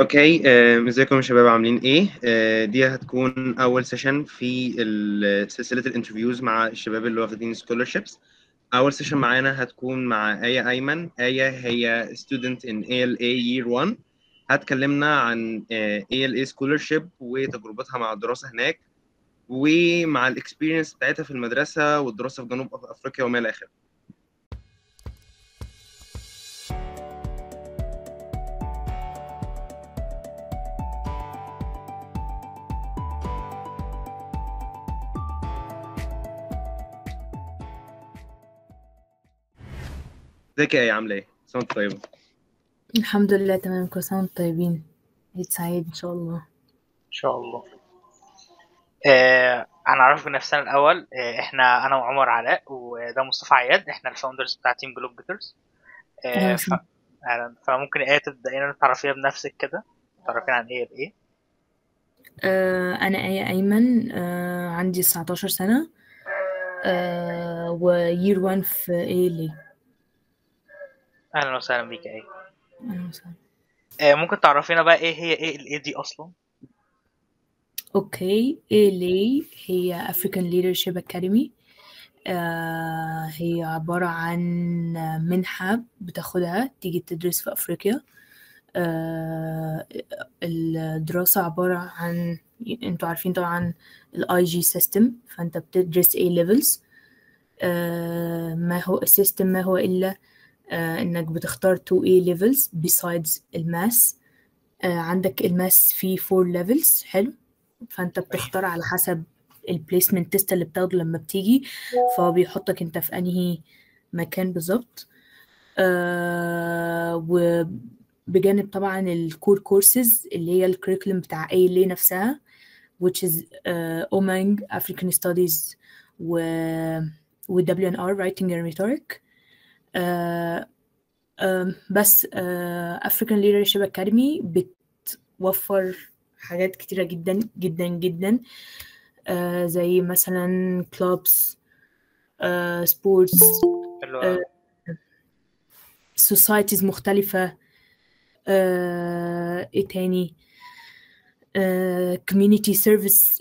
okay، ازيكم يا شباب؟ عاملين ايه؟ دي هتكون اول session في سلسلة ال interviews مع الشباب اللي واخدين scholarships. اول session معانا هتكون مع آية ايمن. آية هي student in ALA year 1. هتكلمنا عن ALA scholarship وتجربتها مع الدراسة هناك ومع ال experience بتاعتها في المدرسة والدراسة في جنوب افريقيا وما الى اخره. ازيك يا آية، عامله ايه؟ سنة طيبة. الحمد لله تمام، كل سنة وانتم طيبين. عيد سعيد إن شاء الله. ان شاء الله. هنعرف بنفسنا الاول. احنا انا وعمر علاء وده مصطفى عياد، احنا ال founders بتاع team Globe Getters. أهلا ف... وسهلا. أهلاً. فممكن ايه تبدأي تعرفيها بنفسك كده، تعرفين عن ايه الايه؟ أنا آية أيمن، عندي 19 سنة، و year 1 في ALA. اهلا وسهلا بيك يا ايه. أهلا وسهلا. ممكن تعرفينا بقى ايه هي ايه ال دي اصلا؟ okay، ALA هي African Leadership Academy. هي عبارة عن منحة بتاخدها تيجي تدرس في أفريقيا. الدراسة عبارة عن، انتوا عارفين طبعا ال IG system، فانت بتدرس A levels. ما هو ال system؟ ما هو إلا انك بتختار 2 A levels besides ال math. عندك ال math فيه 4 levels، حلو. فانت ماشي. بتختار على حسب ال placement test اللي بتاخده لما بتيجي، فهو بيحطك انت في انهي مكان بالظبط. وبجانب طبعا ال core courses اللي هي ال curriculum بتاع ALA نفسها، which is OMANG African Studies و و W&R Writing and Rhetoric. آه بس African Leadership Academy بتوفر حاجات كتيرة جدا جدا جدا، زي مثلا clubs، sports، حلو قوي. societies مختلفة، ايه تاني، community service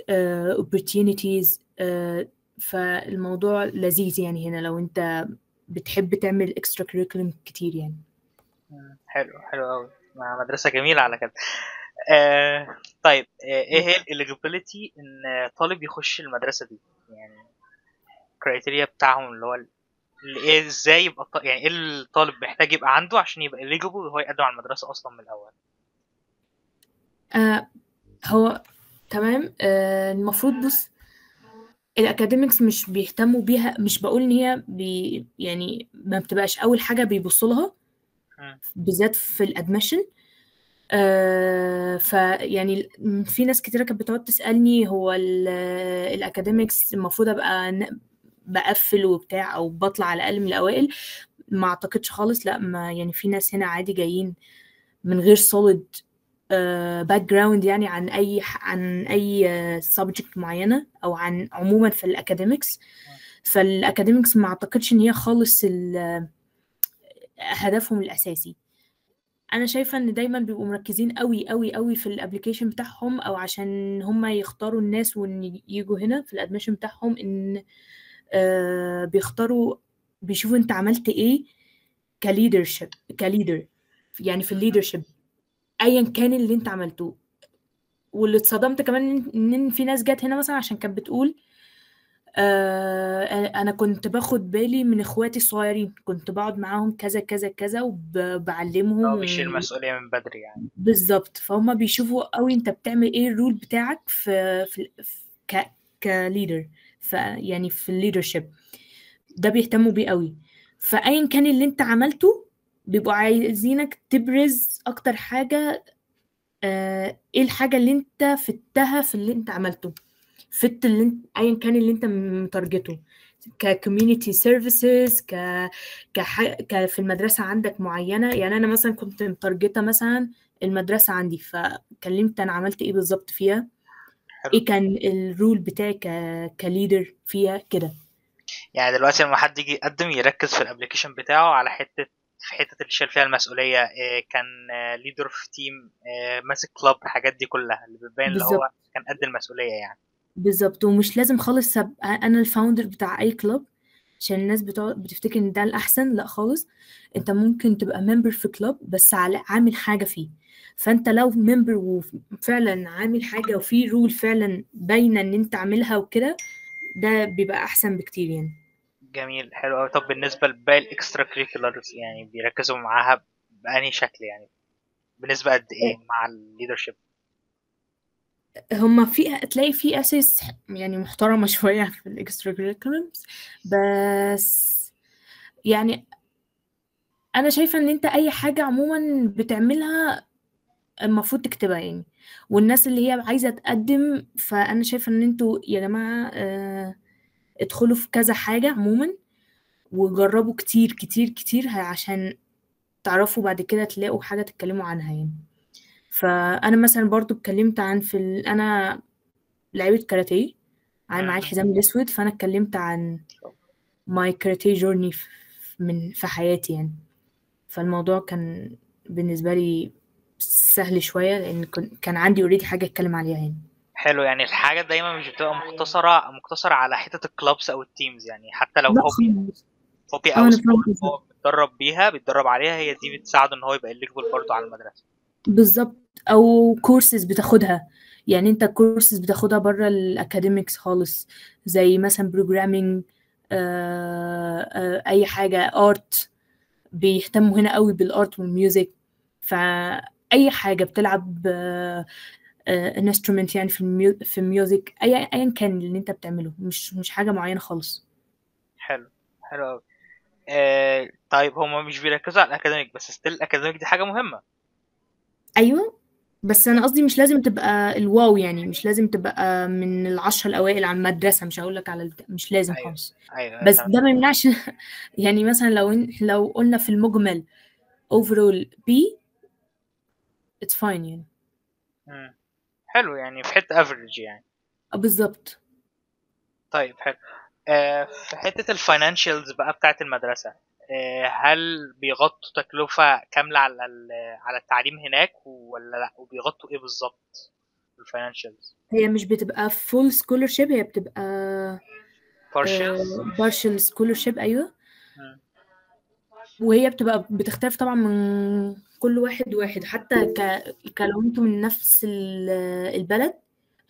opportunities. فالموضوع لذيذ يعني هنا لو انت بتحب تعمل extra curriculum كتير يعني. حلو حلو قوي، مدرسة جميلة على كده. طيب، ايه هي ال eligibility ان طالب يخش المدرسة دي؟ يعني ال criteria بتاعهم اللي هو ايه، ازاي يبقى يعني ايه الطالب محتاج يبقى عنده عشان يبقى eligible وهو يقدم على المدرسة اصلا من الاول؟ هو تمام. المفروض بص، ال academics مش بيهتموا بيها، مش بقول ان هي يعني ما بتبقاش اول حاجة بيبصوا لها بالذات في ال admission. فيعني في ناس كتيرة كانت بتقعد تسألني هو ال academics المفروض ابقى بقفل وبتاع او بطلع على الاقل من الاوائل. ما اعتقدش خالص، لا، ما يعني في ناس هنا عادي جايين من غير solid background يعني عن اي subject معينة او عن عموما في ال academics. فال academics ما اعتقدش ان هي خالص هدفهم الاساسي. انا شايفه ان دايما بيبقوا مركزين قوي قوي قوي في ال application بتاعهم، او عشان هم يختاروا الناس وان يجوا هنا في ال admission بتاعهم، ان بيختاروا، بيشوفوا انت عملت ايه ك leadership، ك leader يعني في ال leadership ايا كان اللي انت عملته. واللي اتصدمت كمان ان في ناس جت هنا مثلا عشان كانت بتقول انا كنت باخد بالي من اخواتي الصغيرين، كنت بقعد معاهم كذا كذا كذا وبعلمهم هو بيشيل المسؤولية من بدري يعني. بالظبط. فهم بيشوفوا قوي انت بتعمل ايه، ال role بتاعك في في ك ك leader، يعني في ال leadership ده بيهتموا بيه قوي. فايا كان اللي انت عملته بيبقوا عايزينك تبرز اكتر حاجة. ايه الحاجة اللي انت فتها في اللي انت عملته، فت اللي انت ايا كان اللي انت متارجته ك community services، ك في المدرسة عندك معينة. يعني انا مثلا كنت متارجته مثلا المدرسة عندي، فكلمت انا عملت ايه بالظبط فيها، حلو. ايه كان ال role بتاعي ك leader فيها كده. يعني دلوقتي لما حد يجي يقدم يركز في ال application بتاعه على حتة في حتة اللي شال فيها المسؤولية، كان leader في team، ماسك club، الحاجات دي كلها اللي بتبين اللي هو بالظبط. كان قد المسؤولية يعني. بالظبط، ومش لازم خالص ابقى انا ال founder بتاع اي club، عشان الناس بتقعد بتفتكر ان ده الاحسن. لا خالص، انت ممكن تبقى member في club بس على عامل حاجة فيه. فانت لو member وفعلا عامل حاجة وفي role فعلا باينة ان انت عاملها وكده، ده بيبقى احسن بكتير يعني. جميل، حلو قوي. طب بالنسبة لباقي ال extracurriculars، يعني بيركزوا معاها بأنهي شكل يعني، بنسبة قد ايه مع ال leadership؟ هما في تلاقي في essays يعني محترمة شوية في ال extracurriculars، بس يعني انا شايفة ان انت اي حاجة عموما بتعملها المفروض تكتبها يعني. والناس اللي هي عايزة تقدم، فانا شايفة ان انتوا يا جماعة ادخلوا في كذا حاجة عموما وجربوا كتير كتير كتير عشان تعرفوا بعد كده تلاقوا حاجة تتكلموا عنها يعني. فانا مثلا برضو اتكلمت عن انا لعيبة كاراتيه، انا معايا الحزام الاسود، فانا اتكلمت عن my karate journey من في حياتي يعني. فالموضوع كان بالنسبة لي سهل شوية لان كان عندي already حاجة اتكلم عليها يعني. حلو، يعني الحاجة دايما مش بتبقى مقتصرة على حتة ال clubs او ال teams، يعني حتى لو لا hobby خالص. hobby اه او انا sport فاهمة قصدك. هو بيتدرب عليها، هي دي بتساعده ان هو يبقى eligible برضه على المدرسة. بالظبط، او كورسز بتاخدها، يعني انت كورسز بتاخدها بره ال academics خالص، زي مثلا programming، اي حاجة art، بيهتموا هنا قوي بال art وال music. فاي حاجة بتلعب instrument يعني في ال music، ايا كان اللي انت بتعمله، مش حاجة معينة خالص. حلو، حلو قوي. طيب هما مش بيركزوا على ال academic بس، still ال academic دي حاجة مهمة. ايوه، بس انا قصدي مش لازم تبقى ال wow يعني، مش لازم تبقى من ال10 الاوائل على المدرسة، مش هقول لك على مش لازم ايوه خالص. ايوه بس تمام. ده ما يمنعش يعني مثلا لو قلنا في المجمل overall B it's fine يعني. مم. حلو، يعني في حتة average يعني. بالظبط. طيب حلو. في حتة ال financials بقى بتاعت المدرسة، هل بيغطوا تكلفة كاملة على التعليم هناك ولا لا؟ وبيغطوا ايه بالظبط في ال financials؟ هي مش بتبقى full scholarship، هي بتبقى partial. partial scholarship. ايوه، وهي بتبقى بتختلف طبعا من كل واحد واحد، حتى كلو انتوا من نفس البلد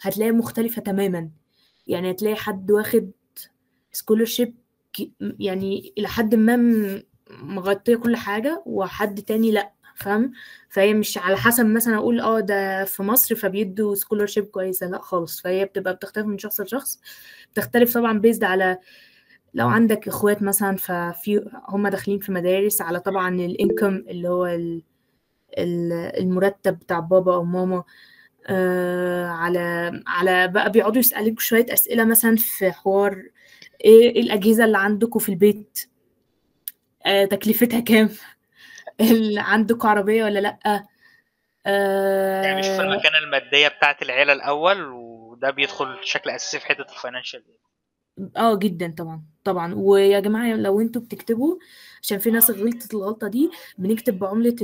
هتلاقي مختلفة تماما. يعني هتلاقي حد واخد scholarship يعني إلى حد ما مغطية كل حاجة، وحد تاني لأ، فاهم؟ فهي مش على حسب مثلا أقول ده في مصر فبيدوا scholarship كويسة، لأ خالص. فهي بتبقى بتختلف من شخص لشخص، بتختلف طبعا based على لو عندك اخوات مثلا ففي هم داخلين في مدارس، على طبعا ال income اللي هو المرتب بتاع بابا او ماما، على بقى بيقعدوا يسألوك شوية أسئلة مثلا في حوار ايه الأجهزة اللي عندكم في البيت، تكلفتها كام، عندكم عربية ولا لأ. يعني بيشوف المكانة المادية بتاعت العيلة الأول، وده بيدخل بشكل أساسي في حتة ال financial. جدا طبعا طبعا. ويا جماعة لو انتوا بتكتبوا، عشان في ناس غلطت الغلطة دي، بنكتب بعملة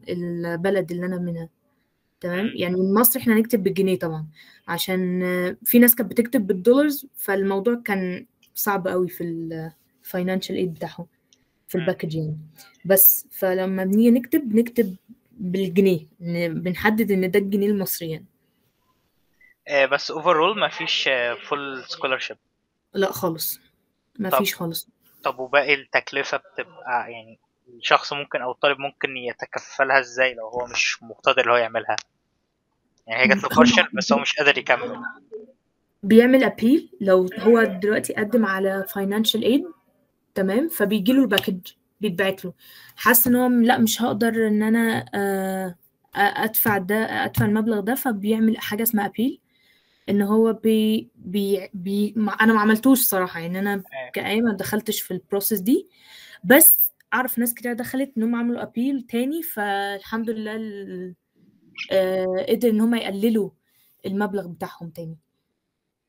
البلد اللي أنا منها، تمام؟ يعني من مصر احنا نكتب بالجنيه طبعا، عشان في ناس كانت بتكتب بال dollars، فالموضوع كان صعب قوي في ال financial aid بتاعهم في ال package يعني. بس فلما بنيجي نكتب بنكتب بالجنيه، بنحدد ان ده الجنيه المصري يعني. بس overall ما فيش full scholarship؟ لا خالص، ما فيش خالص. طب وباقي التكلفة بتبقى يعني الشخص ممكن او الطالب ممكن يتكفلها ازاي لو هو مش مقتدر اللي هو يعملها؟ يعني هي جات له partial بس هو مش قادر يكمل. بيعمل appeal. لو هو دلوقتي قدم على financial aid، تمام، فبيجي له ال package بيتبعت له، حاسس ان هو لا مش هقدر ان انا ادفع المبلغ ده، فبيعمل حاجة اسمها appeal، ان هو بي بي بي انا ما عملتوش صراحة يعني، انا كآية ما دخلتش في ال process دي، بس اعرف ناس كتير دخلت ان هم عملوا appeal تاني، فالحمد لله قدر ان هم يقللوا المبلغ بتاعهم تاني.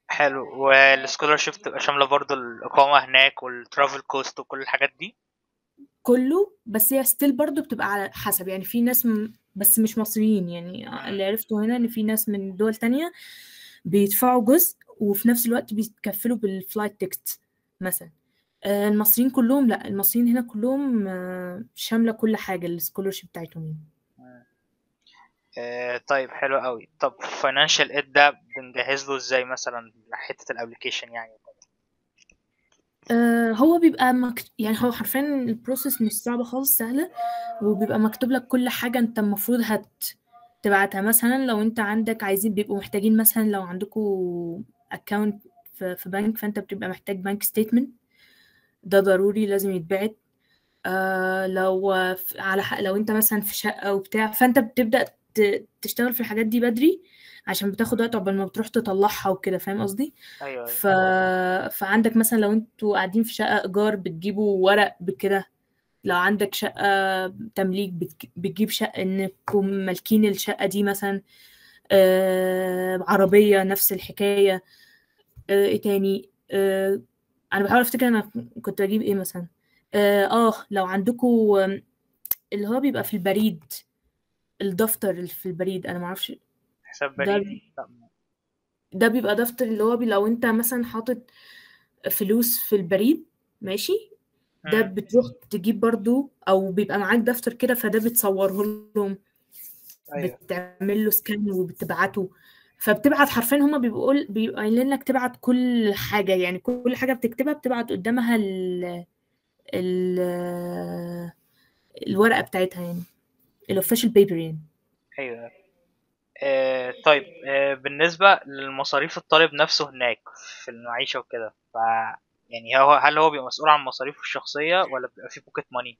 حلو. وال scholarship تبقى شاملة برضو الاقامة هناك وال travel cost وكل الحاجات دي؟ كله، بس هي still برضو بتبقى على حسب. يعني في ناس بس مش مصريين يعني، اللي عرفته هنا ان في ناس من دول تانية بيدفعوا جزء وفي نفس الوقت بيتكفلوا بال flight ticket مثلا. المصريين كلهم لا، المصريين هنا كلهم شاملة كل حاجة ال scholarship بتاعتهم يعني. طيب حلو قوي. طب financial aid ده بنجهز له ازاي مثلا، حتة ال application يعني؟ هو بيبقى يعني هو حرفيا ال process مش صعبة خالص، سهلة، وبيبقى مكتوب لك كل حاجة انت المفروض هتبعتها. مثلا لو انت عندك عايزين، بيبقوا محتاجين مثلا لو عندكوا account في بنك، فانت بتبقى محتاج bank statement، ده ضروري لازم يتبعت. لو على حق، لو انت مثلا في شقة وبتاع، فانت بتبدأ تشتغل في الحاجات دي بدري عشان بتاخد وقت عقبال ما بتروح تطلعها وكده، فاهم قصدي؟ ايوه. فعندك مثلا لو انتوا قاعدين في شقة إيجار بتجيبوا ورق بكده، لو عندك شقة تمليك بتجيب شقة انكم مالكين الشقة دي مثلا. عربية نفس الحكاية. ايه تاني؟ انا بحاول افتكر انا كنت بجيب ايه مثلا. لو عندكم اللي هو بيبقى في البريد، الدفتر اللي في البريد، انا معرفش حساب ده بريدي؟ لا. ده بيبقى دفتر اللي هو لو انت مثلا حاطط فلوس في البريد، ماشي، ده بتروح تجيب برضو، او بيبقى معاك دفتر كده، فده بتصوره لهم. ايوه. بتعمل له scan وبتبعته. فبتبعت حرفيا، هما بيبقوا قايلين لك تبعت كل حاجة، يعني كل حاجة بتكتبها بتبعت قدامها ال الورقة بتاعتها، يعني ال official paper يعني. ايوه. طيب، بالنسبة للمصاريف الطالب نفسه هناك في المعيشة وكده، ف يعني هو هل هو بيبقى مسؤول عن مصاريفه الشخصية ولا بيبقى في pocket money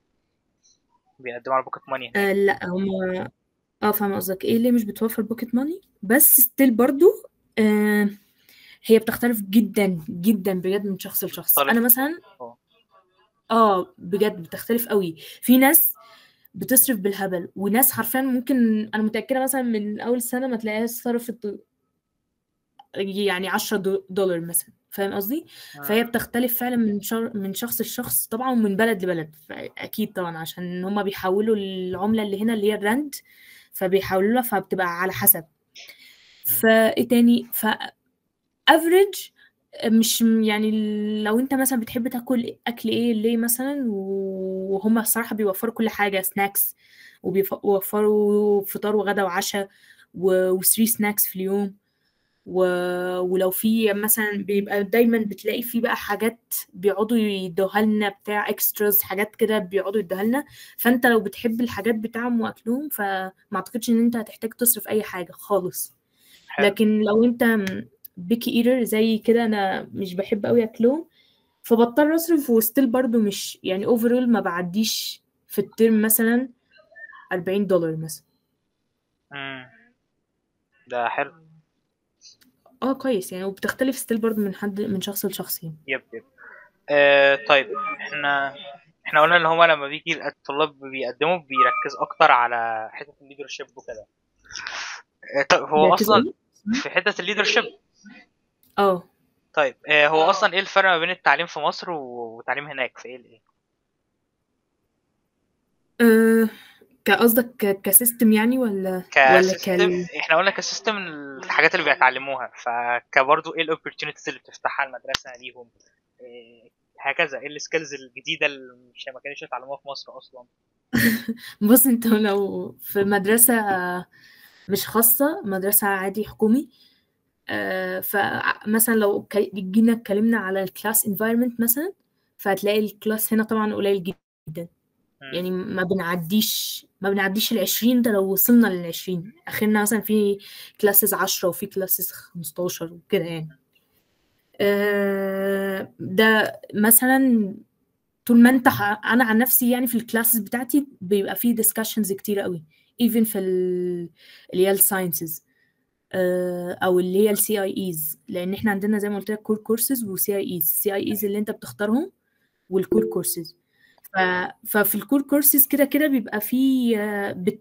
بيقدموا على pocket money هناك؟ لا، هما فاهمة قصدك ايه، اللي مش بتوفر pocket money، بس still برضو هي بتختلف جدا جدا بجد من شخص لشخص. طالب انا مثلا بجد بتختلف قوي. في ناس بتصرف بالهبل، وناس حرفيا ممكن انا متأكدة مثلا من اول سنة ما تلاقيهاش صرفت يعني $10 مثلا، فاهم قصدي؟ فهي بتختلف فعلا من شخص لشخص طبعا، ومن بلد لبلد اكيد طبعا، عشان هما بيحولوا العملة اللي هنا اللي هي الراند، فبيحولوا لها، فبتبقى على حسب. فايه تاني؟ ف average مش يعني لو انت مثلا بتحب تاكل اكل ايه ليه مثلا، وهم الصراحة بيوفروا كل حاجة، snacks، وبيوفروا فطار وغدا وعشاء و3 snacks في اليوم، ولو في مثلا بيبقى دايما بتلاقي في بقى حاجات بيقعدوا يدوها لنا بتاع extras، حاجات كده بيقعدوا يدوها لنا. فانت لو بتحب الحاجات بتاعهم واكلهم، فما اعتقدش ان انت هتحتاج تصرف اي حاجة خالص. حلو. لكن لو انت picky eater زي كده، انا مش بحب قوي اكلهم، فبضطر اصرف، و still برضو مش يعني overall ما بعديش في الترم مثلا $40 مثلا. ده حلو. كويس يعني، وبتختلف still برضو من شخص لشخص يعني. yep. طيب احنا قلنا ان هما لما بيجي الطلاب بيقدموا بيركز اكتر على حتة ال leadership وكده. طيب هو اصلا في حتة ال leadership طيب هو اصلا ايه الفرق ما بين التعليم في مصر والتعليم هناك في ايه؟ كقصدك ك system يعني، ولا ك system؟ احنا قلنا ك system الحاجات اللي بيتعلموها، فكبرضو ايه ال opportunities اللي بتفتحها المدرسة ليهم، هكذا، ايه ال skills الجديدة اللي مش ما كانوش يتعلموها في مصر اصلا؟ بص، انت لو في مدرسه مش خاصة، مدرسه عادي حكومي، فمثلا لو جينا اتكلمنا على ال class environment مثلا، فهتلاقي ال class هنا طبعا قليل جدا، يعني ما بنعديش 20، ده لو وصلنا لل20 اخرنا مثلا في classes 10 وفي classes 15 وكده يعني. ده مثلا طول ما انت انا عن نفسي يعني في ال classes بتاعتي بيبقى فيه discussions كتير قوي، even في اللي هي ال sciences او اللي هي ال CIEs، لان احنا عندنا زي ما قلت لك core courses و CIEs. CIEs اللي انت بتختارهم وال core courses. ففي ال core courses كده كده بيبقى فيه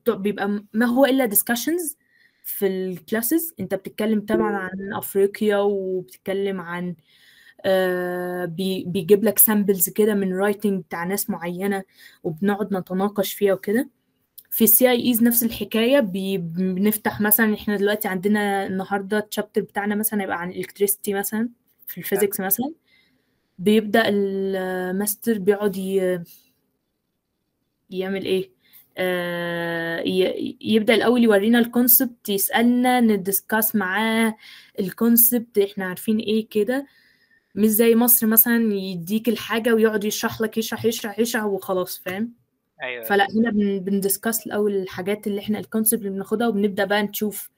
بيبقى ما هو الا discussions في ال classes. انت بتتكلم طبعا عن افريقيا، وبتتكلم عن بيجيب لك samples كده من writing بتاع ناس معينة، وبنقعد نتناقش فيها وكده. في ال CIEs نفس الحكاية، بنفتح مثلا، احنا دلوقتي عندنا النهارده ال chapter بتاعنا مثلا هيبقى عن electricity مثلا في ال physics مثلا، بيبدأ الماستر بيقعد يعمل ايه، يبدأ الأول يورينا ال concept، يسألنا، ن discuss معاه ال concept، احنا عارفين ايه كده. مش زي مصر مثلا يديك الحاجة ويقعد يشرح لك، يشرح يشرح يشرح وخلاص، فاهم؟ ايوه. فلا، هنا بن discuss الأول الحاجات اللي احنا ال concept اللي بناخدها، وبنبدأ بقى نشوف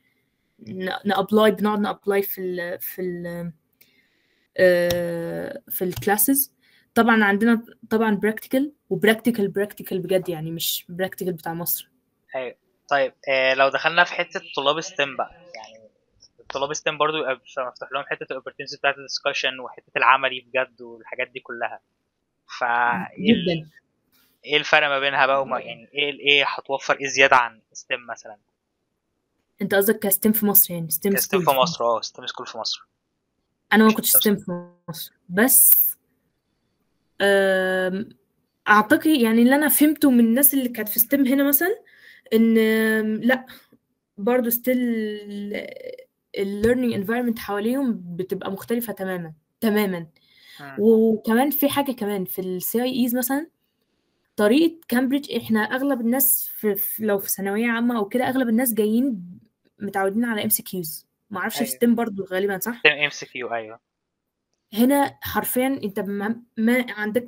ن apply، بنقعد ن apply في ال classes. طبعا عندنا طبعا practical و practical practical بجد، يعني مش practical بتاع مصر. ايوه. طيب لو دخلنا في حتة طلاب STEM بقى، يعني طلاب STEM برضو يبقى مفتوح لهم حتة ال opportunity بتاعت ال discussion وحتة العملي بجد والحاجات دي كلها، فا جدا. ايه الفرق ما بينها بقى وما يعني ايه هتوفر ايه زيادة عن STEM مثلا؟ انت قصدك ك STEM في مصر يعني STEM ك STEM schools في مصر؟ اه، STEM school في مصر. انا ما كنتش STEM في مصر، بس اعتقد يعني اللي انا فهمته من الناس اللي كانت في STEM هنا مثلا ان لا، برضو still ال learning environment حواليهم بتبقى مختلفة تماما تماما. وكمان في حاجة كمان في ال CIEs مثلا، طريقة كامبريدج، احنا اغلب الناس في لو في ثانوية عامة او كده، اغلب الناس جايين متعودين على MCQs، معرفش في STEM برضو غالبا صح؟ MCQ ايوه. هنا حرفيا انت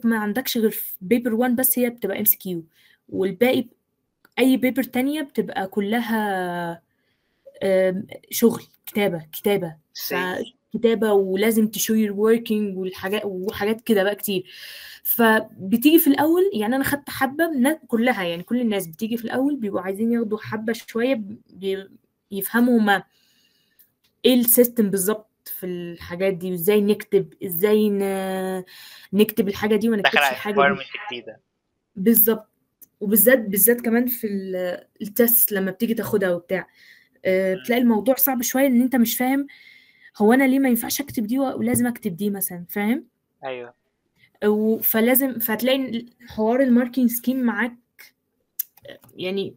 ما عندكش غير paper 1 بس هي بتبقى MCQ، والباقي اي paper تانية بتبقى كلها شغل كتابة كتابة كتابة، ولازم ت show your working والحاجات وحاجات كده بقى كتير. فبتيجي في الاول، يعني انا خدت حبة من كلها، يعني كل الناس بتيجي في الاول بيبقوا عايزين ياخدوا حبة شوية يفهموا ما ايه ال system بالظبط في الحاجات دي، وازاي نكتب، ازاي نكتب الحاجة دي وما نكتبش الحاجة دي جديدة بالظبط. وبالذات بالذات كمان في ال test لما بتيجي تاخدها وبتاع، بتلاقي الموضوع صعب شوية، ان انت مش فاهم هو انا ليه ما ينفعش اكتب دي ولازم اكتب دي مثلا، فاهم؟ ايوه. فلازم، فتلاقي حوار ال marking scheme معاك يعني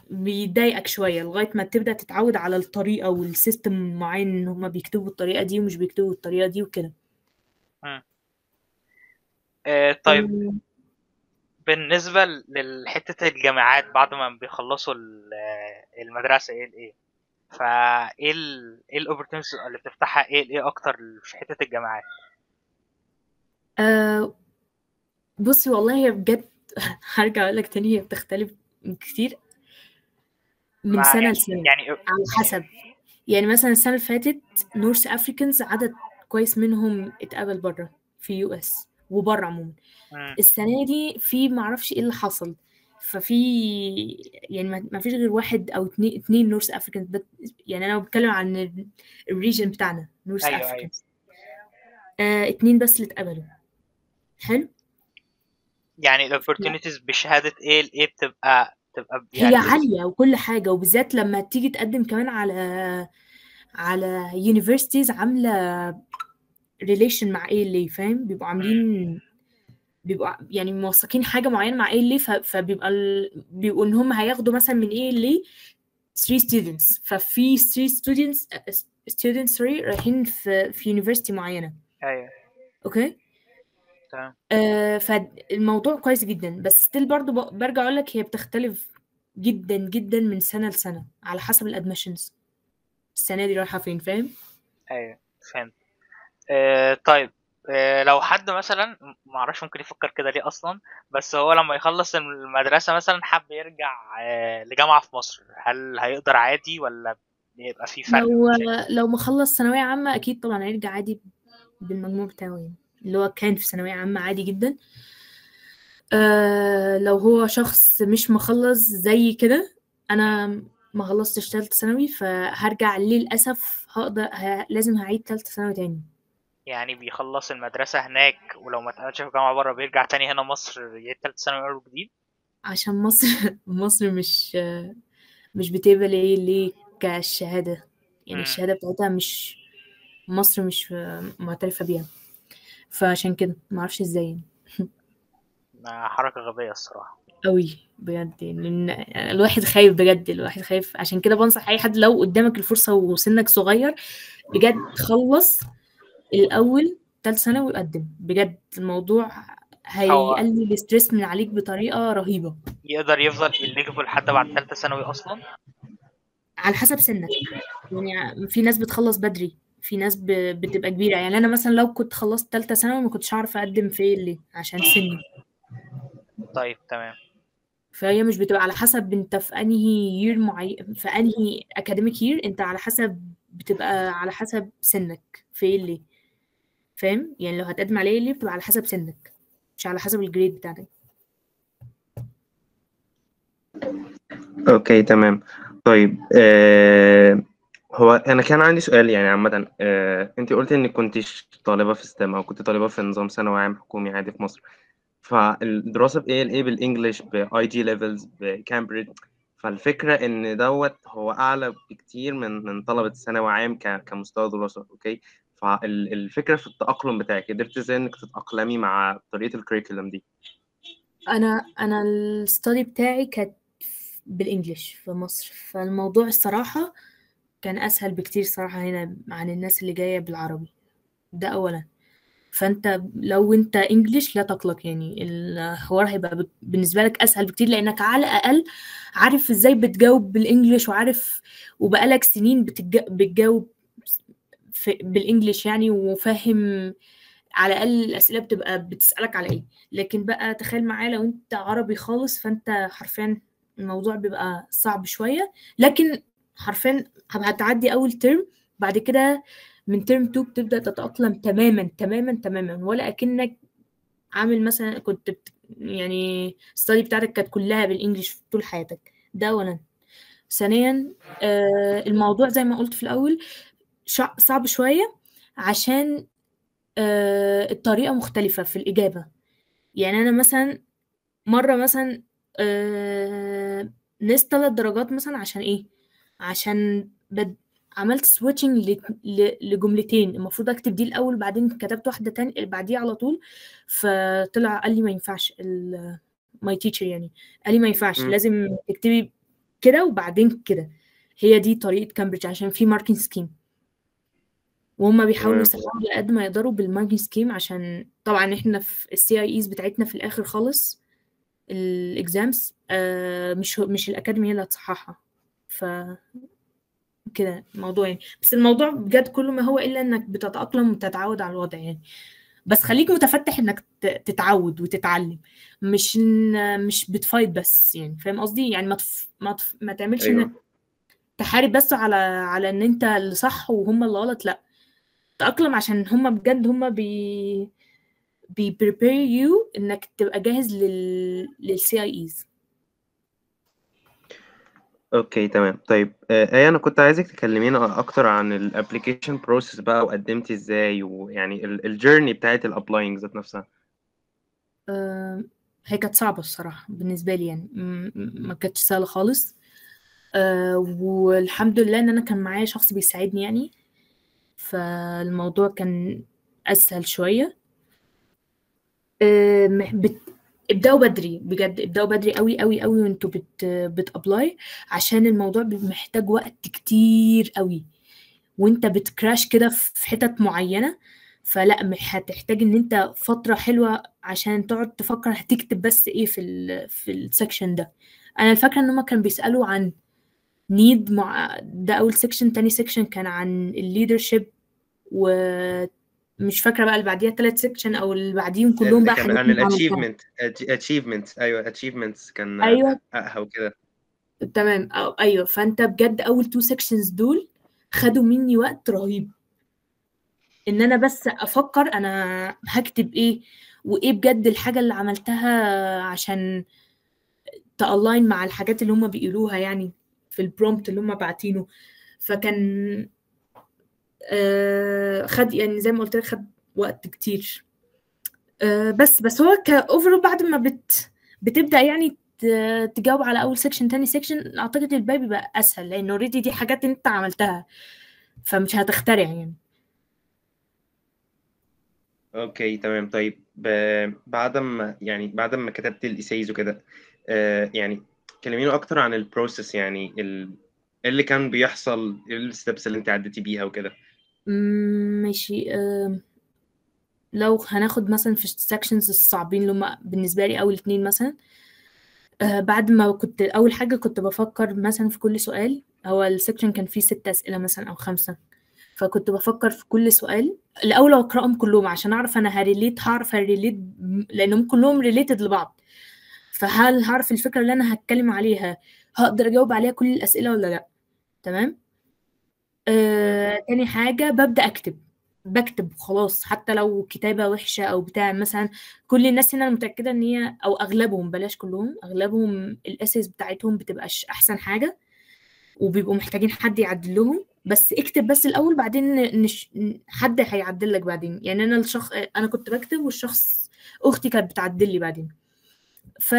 بيضايقك شوية لغاية ما تبدا تتعود على الطريقة وال system المعين، ان هما بيكتبوا الطريقة دي ومش بيكتبوا الطريقة دي وكده. طيب بالنسبة لحته الجامعات بعد ما بيخلصوا المدرسة ايه فايه ال opportunities اللي بتفتحها ايه اكتر في حتة الجامعات؟ بصي والله هي بجد هرجع اقول لك تاني، هي بتختلف كتير من سنة يعني لسنه يعني على حسب. يعني مثلا السنة اللي فاتت North Africans عدد كويس منهم اتقبل بره في US وبره عموما. السنة دي في معرفش ايه اللي حصل، ففي يعني ما فيش غير واحد او اتنين North Africans. يعني انا بتكلم عن ال region بتاعنا North Africans. أيوة. اتنين بس اللي اتقبلوا. حلو. يعني ال opportunities بشهادة ايه بتبقى يعني هي عالية وكل حاجة، وبالذات لما تيجي تقدم كمان على universities عامله relation مع ALA، فاهم؟ بيبقوا عاملين، بيبقوا يعني موثقين حاجة معينة مع ALA، فبيبقى بيبقوا ان هم هياخدوا مثلا من ALA 3 students، ففي 3 students sorry رايحين في university معينة. ايوه okay تمام. فالموضوع كويس جدا، بس still برضو برجع اقول لك هي بتختلف جدا جدا من سنة لسنه على حسب ال admissions السنة دي رايحة فين، فاهم؟ ايوه فهمت. طيب لو حد مثلا معرفش ممكن يفكر كده ليه اصلا، بس هو لما يخلص المدرسة مثلا حب يرجع لجامعة في مصر، هل هيقدر عادي ولا بيبقى في فرق؟ لو مخلص ثانوية عامة اكيد طبعا هيرجع عادي بالمجموع بتاعه، يعني اللي هو كان في ثانوية عامة عادي جدا. لو هو شخص مش مخلص زي كده، انا ما خلصتش ثالثة ثانوي، فهرجع للاسف هقدر لازم هعيد ثالثة ثانوي تاني. يعني بيخلص المدرسة هناك ولو ما اتقبلش في جامعة بره بيرجع تاني هنا مصر يعيد تالتة ثانوي أول وجديد؟ عشان مصر مش بتقبل ايه ليه كشهادة، يعني الشهادة بتاعتها مش مصر مش معترفة بيها. فعشان كده ما اعرفش ازاي يعني. حركة غبية الصراحة قوي بجد يعني، لان الواحد خايف بجد، الواحد خايف. عشان كده بنصح اي حد لو قدامك الفرصة وسنك صغير بجد خلص الاول تالت ثانوي وقدم بجد، الموضوع هو هيقلل ال stress من عليك بطريقة رهيبة. يقدر يفضل eligible حتى بعد ثالثة ثانوي اصلا؟ على حسب سنك يعني، في ناس بتخلص بدري، في ناس بتبقى كبيرة. يعني أنا مثلا لو كنت خلصت تالتة ثانوي ما كنتش هعرف أقدم في إيه ليه عشان سني. طيب تمام. فهي مش بتبقى على حسب انت في انهي year معين، في انهي academic year، انت على حسب بتبقى على حسب سنك في ايه اللي فاهم يعني. لو هتقدم على ايه اللي بتبقى على حسب سنك، مش على حسب ال grade بتاعتك. okay تمام. طيب هو انا كان عندي سؤال يعني عامة، انت قلت انك كنتش طالبه في STEM او كنت طالبه في نظام ثانوي عام حكومي عادي في مصر، فالدراسه ب ALA بال English ب IG levels بكامبريدج، فالفكرة ان دوت هو اعلى بكتير من طلبه ثانوي عام كمستوى دراسة. okay، فالفكرة في التاقلم بتاعك، قدرت ازاي انك تتاقلمي مع طريقه ال curriculum دي؟ انا ال study بتاعي كانت بال English في مصر، فالموضوع الصراحة كان اسهل بكتير صراحة هنا عن الناس اللي جاية بالعربي. ده اولا. فانت لو انت English لا تقلق يعني، الحوار هيبقى بالنسبة لك اسهل بكتير، لانك على الاقل عارف ازاي بتجاوب بال English، وعارف وبقالك سنين بتجاوب بال English يعني، وفاهم على الاقل الاسئلة بتبقى بتسالك على ايه. لكن بقى تخيل معايا لو انت عربي خالص، فانت حرفيا الموضوع بيبقى صعب شوية، لكن حرفيا هتعدي اول ترم، بعد كده من ترم 2 بتبدأ تتأقلم تماما تماما تماما، ولا أكنك عامل مثلا كنت يعني study بتاعتك كانت كلها بال English طول حياتك. ده أولا. ثانيا الموضوع زي ما قلت في الأول صعب شوية عشان الطريقة مختلفة في الإجابة. يعني أنا مثلا مرة مثلا نقصت 3 درجات مثلا عشان إيه؟ عشان عملت switching لجملتين، المفروض اكتب دي الاول بعدين كتبت واحدة تاني بعديها على طول، فطلع قال لي ما ينفعش، my teacher يعني قال لي ما ينفعش، لازم تكتبي كده وبعدين كده. هي دي طريقه كامبريدج عشان في marking scheme، وهم بيحاولوا يساعدوا على قد ما يقدروا بال marking scheme، عشان طبعا احنا في ال CIEs بتاعتنا في الاخر خالص ال exams مش ال academy هي اللي هتصححها، ف كده الموضوع يعني. بس الموضوع بجد كله ما هو الا انك بتتأقلم وتتعود على الوضع يعني، بس خليك متفتح انك تتعود وتتعلم، مش بت fight بس يعني، فاهم قصدي؟ يعني ما تعملش. أيوة. انك تحارب بس على ان انت اللي صح وهم اللي غلط، لا تأقلم، عشان هم بجد هم بي prepare you انك تبقى جاهز لل CIEs. okay تمام. طيب ايه، انا كنت عايزك تكلمينا اكتر عن ال application process بقى، وقدمتي ازاي، ويعني ال journey بتاعت ال applying ذات نفسها. هي كانت صعبة الصراحة بالنسبة لي يعني، ما كانتش سهلة خالص. والحمد لله ان انا كان معايا شخص بيساعدني يعني، فالموضوع كان اسهل شوية. ابدأوا بدري بجد، ابدأوا بدري قوي قوي قوي وانتوا بت apply، عشان الموضوع محتاج وقت كتير قوي، وانت بت crash كده في حتت معينة، فلا هتحتاج ان انت فترة حلوة عشان تقعد تفكر هتكتب بس ايه في ال section ده. انا الفكرة ان هما كانوا بيسألوا عن need مع ده اول section، تاني section كان عن ال leadership، و مش فاكره بقى اللي بعديها 3 section او اللي بعديهم كلهم بقى كان عن ال achievement، achievement ايوه achievements كان ايوه حققها وكده. تمام ايوه. فانت بجد اول 2 sections دول خدوا مني وقت رهيب ان انا بس افكر انا هكتب ايه، وايه بجد الحاجة اللي عملتها عشان ت align مع الحاجات اللي هم بيقولوها يعني في ال prompt اللي هم باعتينه. فكان خد يعني زي ما قلت لك خد وقت كتير. بس هو ك overall بعد ما بتبدا يعني تجاوب على اول section تاني section، اعتقد الباقي بيبقى اسهل، لان already دي حاجات انت عملتها فمش هتخترع يعني. okay تمام. طيب بعد ما كتبت ال essays وكده، يعني كلمينا اكتر عن ال process، يعني إيه اللي كان بيحصل، ايه ال steps اللي انت عديتي بيها وكده. ماشي. لو هناخد مثلا في ال sections الصعبين اللي هم بالنسبة لي أول اتنين مثلا، بعد ما كنت أول حاجة كنت بفكر مثلا في كل سؤال. هو ال section كان فيه 6 أسئلة مثلا أو 5، فكنت بفكر في كل سؤال الأول وأقرأهم كلهم عشان أعرف أنا ه relate، هعرف ه relate لأنهم كلهم related لبعض. فهل هعرف الفكرة اللي أنا هتكلم عليها هقدر أجاوب عليها كل الأسئلة ولا لأ؟ تمام. تاني حاجة ببدأ أكتب، بكتب خلاص حتى لو كتابة وحشة أو بتاع. مثلا كل الناس هنا أنا متأكدة إن هي أو أغلبهم، بلاش كلهم، أغلبهم ال essays بتاعتهم بتبقاش أحسن حاجة وبيبقوا محتاجين حد يعدل لهم. بس اكتب بس الأول، بعدين حد هيعدل لك بعدين. يعني أنا أنا كنت بكتب والشخص أختي كانت بتعدل لي بعدين. ف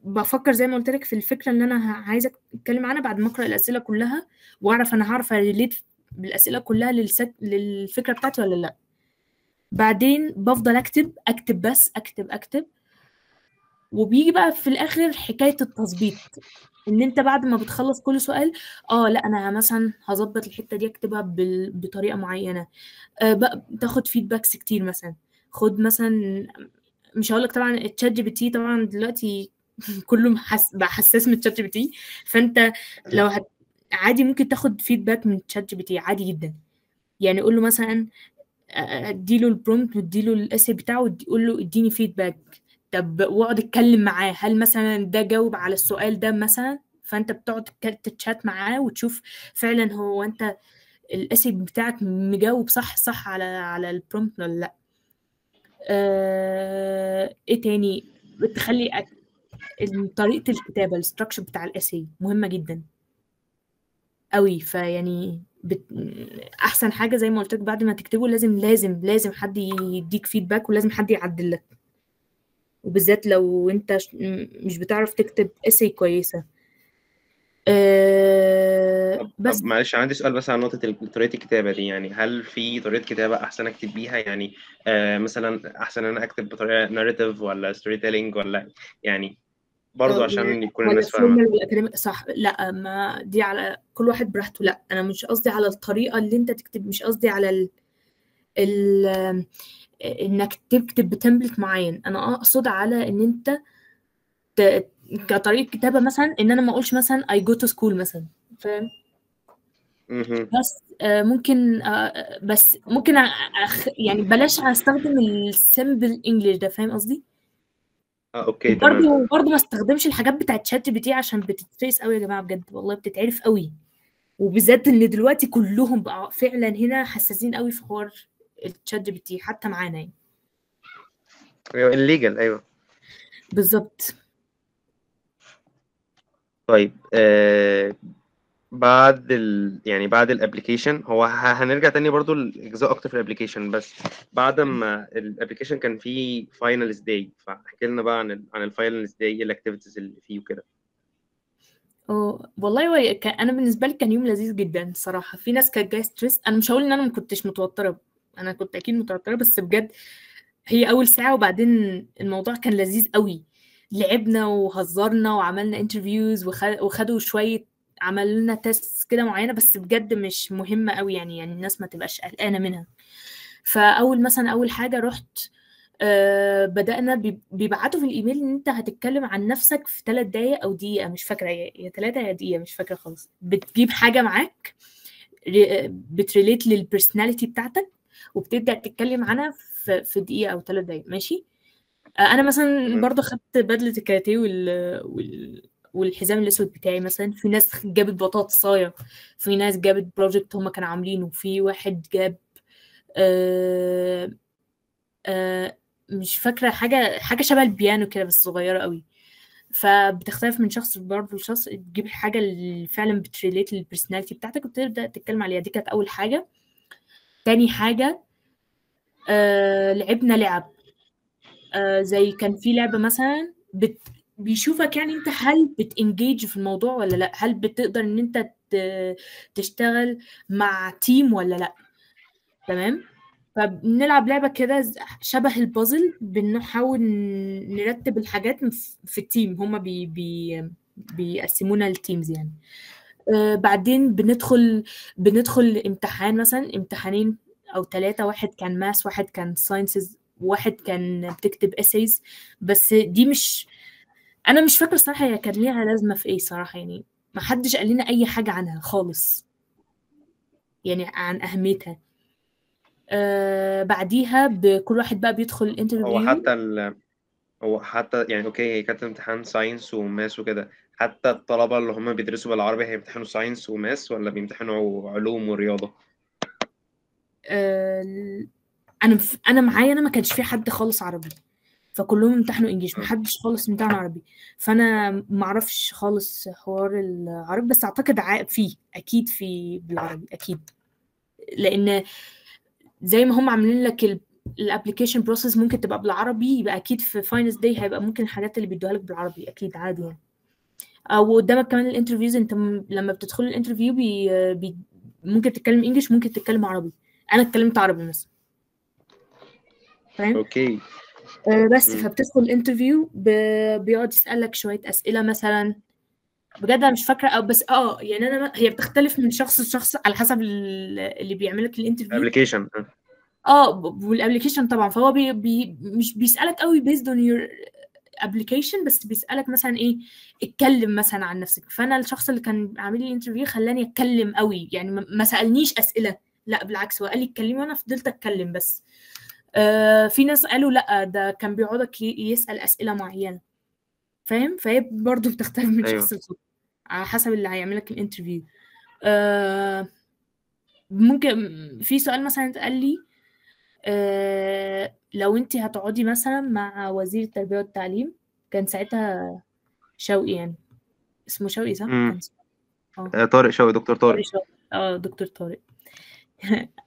بفكر زي ما قلت لك في الفكرة اللي أنا عايزة أتكلم عنها بعد ما أقرأ الأسئلة كلها، وأعرف أنا هعرف أ relate بالأسئلة كلها للفكرة بتاعتي ولا لأ. بعدين بفضل أكتب أكتب بس أكتب أكتب، وبيجي بقى في الآخر حكاية التظبيط، إن أنت بعد ما بتخلص كل سؤال لأ أنا مثلا هظبط الحتة دي أكتبها بطريقة معينة. بقى تاخد feedbacks كتير. مثلا خد مثلا، مش هقولك طبعا ال ChatGPT، طبعا دلوقتي كله بقى حساس من ال ChatGPT، فانت لو عادي ممكن تاخد feedback من ChatGPT عادي جدا. يعني قول له مثلا، اديله ال prompt واديله ال essay بتاعه وقول له اديني feedback. طب واقعد اتكلم معاه، هل مثلا ده جاوب على السؤال ده مثلا؟ فانت بتقعد تتشات معاه وتشوف فعلا هو انت ال essay بتاعك مجاوب صح على ال prompt ولا لا. ايه تاني؟ بتخلي طريقة الكتابة، ال structure بتاع ال essay مهمة جدا قوي. فيعني احسن حاجة زي ما قلت لك بعد ما تكتبه لازم لازم لازم حد يديك feedback، ولازم حد يعدل لك، وبالذات لو انت مش بتعرف تكتب essay كويسة. طب بس معلش عندي سؤال بس عن نقطة طريقة الكتابة دي. يعني هل في طريقة كتابة أحسن أكتب بيها؟ يعني مثلا أحسن أنا أكتب بطريقة narrative ولا storytelling ولا، يعني برضو عشان يكون ولا الناس فاهمة. formal ولا academic؟ صح. لا، ما دي على كل واحد براحته. لا انا مش قصدي على الطريقة اللي انت تكتب، مش قصدي على ال انك تكتب ب template معين. انا اقصد على ان انت كطريقة كتابة مثلا، ان انا ما اقولش مثلا I go to school مثلا، فاهم؟ مهم. بس ممكن بس ممكن يعني بلاش استخدم ال simple English ده، فاهم قصدي؟ okay تمام. وبرضه ما استخدمش الحاجات بتاعت ChatGPT عشان بتتفقس قوي يا جماعة، بجد والله بتتعرف قوي، وبالذات ان دلوقتي كلهم بقى فعلا هنا حساسين قوي في حوار ال ChatGPT حتى معانا يعني. ايوه ال legal، ايوه بالظبط. طيب بعد يعني بعد ال application، هو هنرجع تاني برضو الاجزاء اكتر في ال application، بس بعد ما ال application كان فيه finals day، فاحكي لنا بقى عن ال finals day، ايه ال activities اللي فيه وكده. والله هو انا بالنسبة لي كان يوم لذيذ جدا الصراحة. في ناس كانت جاية stress، انا مش هقول ان انا ما كنتش متوترة، انا كنت اكيد متوترة، بس بجد هي اول ساعة وبعدين الموضوع كان لذيذ قوي. لعبنا وهزرنا وعملنا interviews وخدوا شوية، عملنا لنا test كده معينة، بس بجد مش مهمة قوي يعني الناس ما تبقاش قلقانة منها. فاول مثلا اول حاجة رحت بدأنا بيبعتوا في الايميل ان انت هتتكلم عن نفسك في 3 دقايق او دقيقة، مش فاكرة، يا 3 يا دقيقة، مش فاكرة خالص. بتجيب حاجة معاك بت relate لل personality بتاعتك، وبتبدأ تتكلم عنها في دقيقة او 3 دقايق، ماشي. انا مثلا تمام. برضو خدت بدلة الكاراتيه والحزام الاسود بتاعي مثلا. في ناس جابت بطاطساية، في ناس جابت project هما كانوا عاملينه، في واحد جاب آه آه مش فاكرة، حاجة شبه البيانو كده بس صغيرة قوي. فبتختلف من شخص برضه لشخص، تجيب الحاجة اللي فعلا بت relate لل personality بتاعتك وبتبدأ تتكلم عليها. دي كانت أول حاجة. تاني حاجة لعبنا لعب، زي كان في لعبة مثلا بيشوفك يعني انت هل بت engage في الموضوع ولا لا، هل بتقدر ان انت تشتغل مع team ولا لا، تمام. فبنلعب لعبة كده شبه البازل، بنحاول نرتب الحاجات في ال team، هما بي بي بيقسمونا ال teams يعني. بعدين بندخل امتحان، مثلا امتحانين او 3، واحد كان math، واحد كان sciences، واحد كان بتكتب essays. بس دي مش، انا مش فاكره الصراحة هي كان ليها لازمه في ايه صراحة، يعني ما حدش قال لنا اي حاجة عنها خالص، يعني عن اهميتها. بعديها بكل واحد بقى بيدخل هو ال interview. حتى هو حتى يعني okay، هي كانت امتحان science و math وكده، حتى الطلبة اللي هم بيدرسوا بالعربي هيمتحنوا science و math ولا بيمتحنوا علوم ورياضة؟ انا معايا، انا ما كانش في حد خالص عربي، فكلهم امتحنوا English، ما حدش خالص امتحن عربي، فانا ما اعرفش خالص حوار العربي، بس اعتقد فيه اكيد في بالعربي اكيد، لان زي ما هم عاملين لك ال application process ممكن تبقى بالعربي، يبقى اكيد في finals day هيبقى ممكن الحاجات اللي بيدوها لك بالعربي اكيد عادي يعني. او قدامك كمان ال interviews، انت لما بتدخل ال interview بي ممكن تتكلم English، ممكن تتكلم عربي. انا اتكلمت عربي مثلا، فاهم؟ okay. بس فبتدخل ال interview، بيقعد يسألك شوية أسئلة مثلا، بجد انا مش فاكرة، أو بس يعني انا هي بتختلف من شخص لشخص على حسب اللي بيعمل لك ال interview. application. وال application طبعا، فهو بي مش بيسألك قوي based on your application، بس بيسألك مثلا ايه، اتكلم مثلا عن نفسك. فانا الشخص اللي كان عامل لي ال interview خلاني اتكلم قوي، يعني ما سألنيش أسئلة، لا بالعكس هو قال لي اتكلمي وانا فضلت اتكلم بس. في ناس قالوا لا ده كان بيقعدك يسأل أسئلة معينة، فاهم؟ فهي برضه بتختلف من شخص لشخص على حسب اللي هيعملك ال interview. ممكن في سؤال مثلا اتقال لي، لو انت هتقعدي مثلا مع وزير التربية والتعليم، كان ساعتها شوقي، يعني اسمه شوقي صح؟ كان اسمه طارق شوقي، دكتور طارق. دكتور طارق.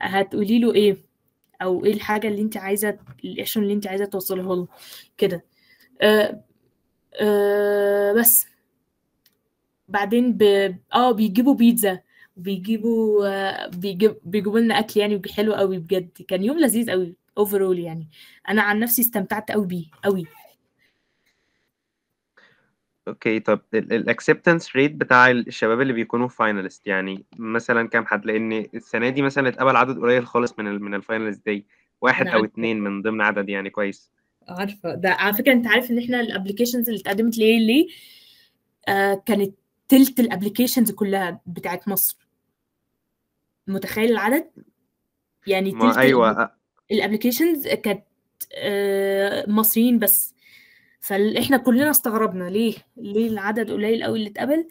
هتقولي له ايه، او ايه الحاجة اللي انت عايزة، الاكشن اللي انت عايزة توصله له كده. بس بعدين بيجيبوا بيتزا، بيجيبوا بيجيبوا لنا اكل يعني، حلو قوي بجد، كان يوم لذيذ قوي overall يعني، انا عن نفسي استمتعت قوي بيه قوي. okay. طب ال acceptance rate بتاع الشباب اللي بيكونوا finalist، يعني مثلا كام حد؟ لان السنة دي مثلا اتقبل عدد قليل خالص من ال finalist دي، واحد او 2 من ضمن عدد يعني كويس. عارفه ده على فكرة، انت عارف ان احنا ال applications اللي اتقدمت ليه كانت تلت ال applications كلها بتاعت مصر، متخيل العدد؟ يعني تلت ايوه ال applications كانت مصريين بس. فاحنا كلنا استغربنا ليه العدد قليل قوي اللي اتقبل،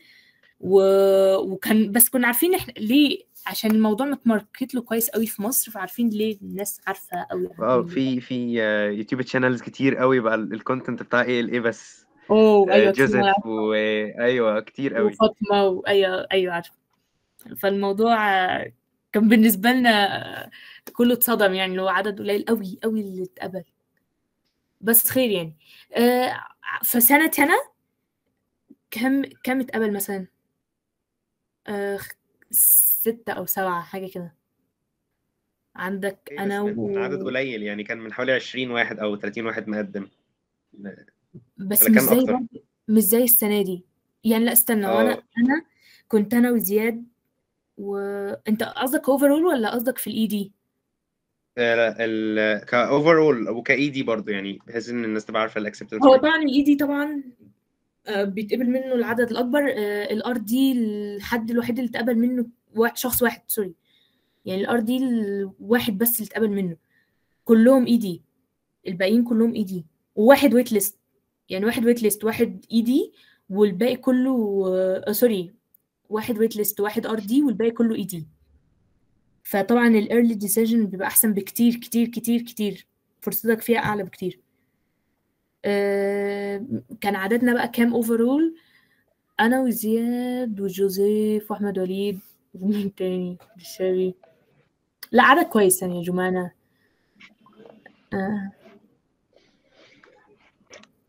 وكان بس كنا عارفين احنا ليه، عشان الموضوع مت market له كويس قوي في مصر، فعارفين ليه الناس عارفه قوي. في YouTube channels كتير قوي بقى ال content بتاع ايه بس. ايوه جوزيف وايوة كتير قوي، وفاطمة وايوة ايوه عارفه. فالموضوع كان بالنسبة لنا كله اتصدم يعني، اللي هو عدد قليل قوي قوي اللي اتقبل، بس خير يعني. في سنة انا كم اتقبل مثلا 6 أو 7 حاجة كده. عندك انا من عدد قليل يعني، كان من حوالي 20 واحد او 30 واحد مقدم، بس مش زي مش زي السنة دي يعني. لا استنى، وانا كنت انا وزياد، وانت قصدك overall ولا قصدك في ال ED؟ لا ك overall وك ED برضه، يعني بحيث ان الناس تبقى عارفه ال acceptance. هو طبعا ال ED طبعا بيتقبل منه العدد الاكبر. ال RD الحد الوحيد اللي اتقبل منه شخص واحد، sorry يعني ال RD الواحد بس اللي اتقبل منه، كلهم ED، الباقيين كلهم ED، وواحد wait list، يعني واحد wait list، واحد ED، والباقي كله sorry واحد wait list، واحد RD، والباقي كله ED. فطبعا ال early decision بيبقى احسن بكتير كتير كتير كتير، فرصتك فيها اعلى بكتير. كان عددنا بقى كام overall؟ انا وزياد وجوزيف واحمد وليد ومين تاني؟ الشاوي، لا عدد كويس يعني يا جمانة.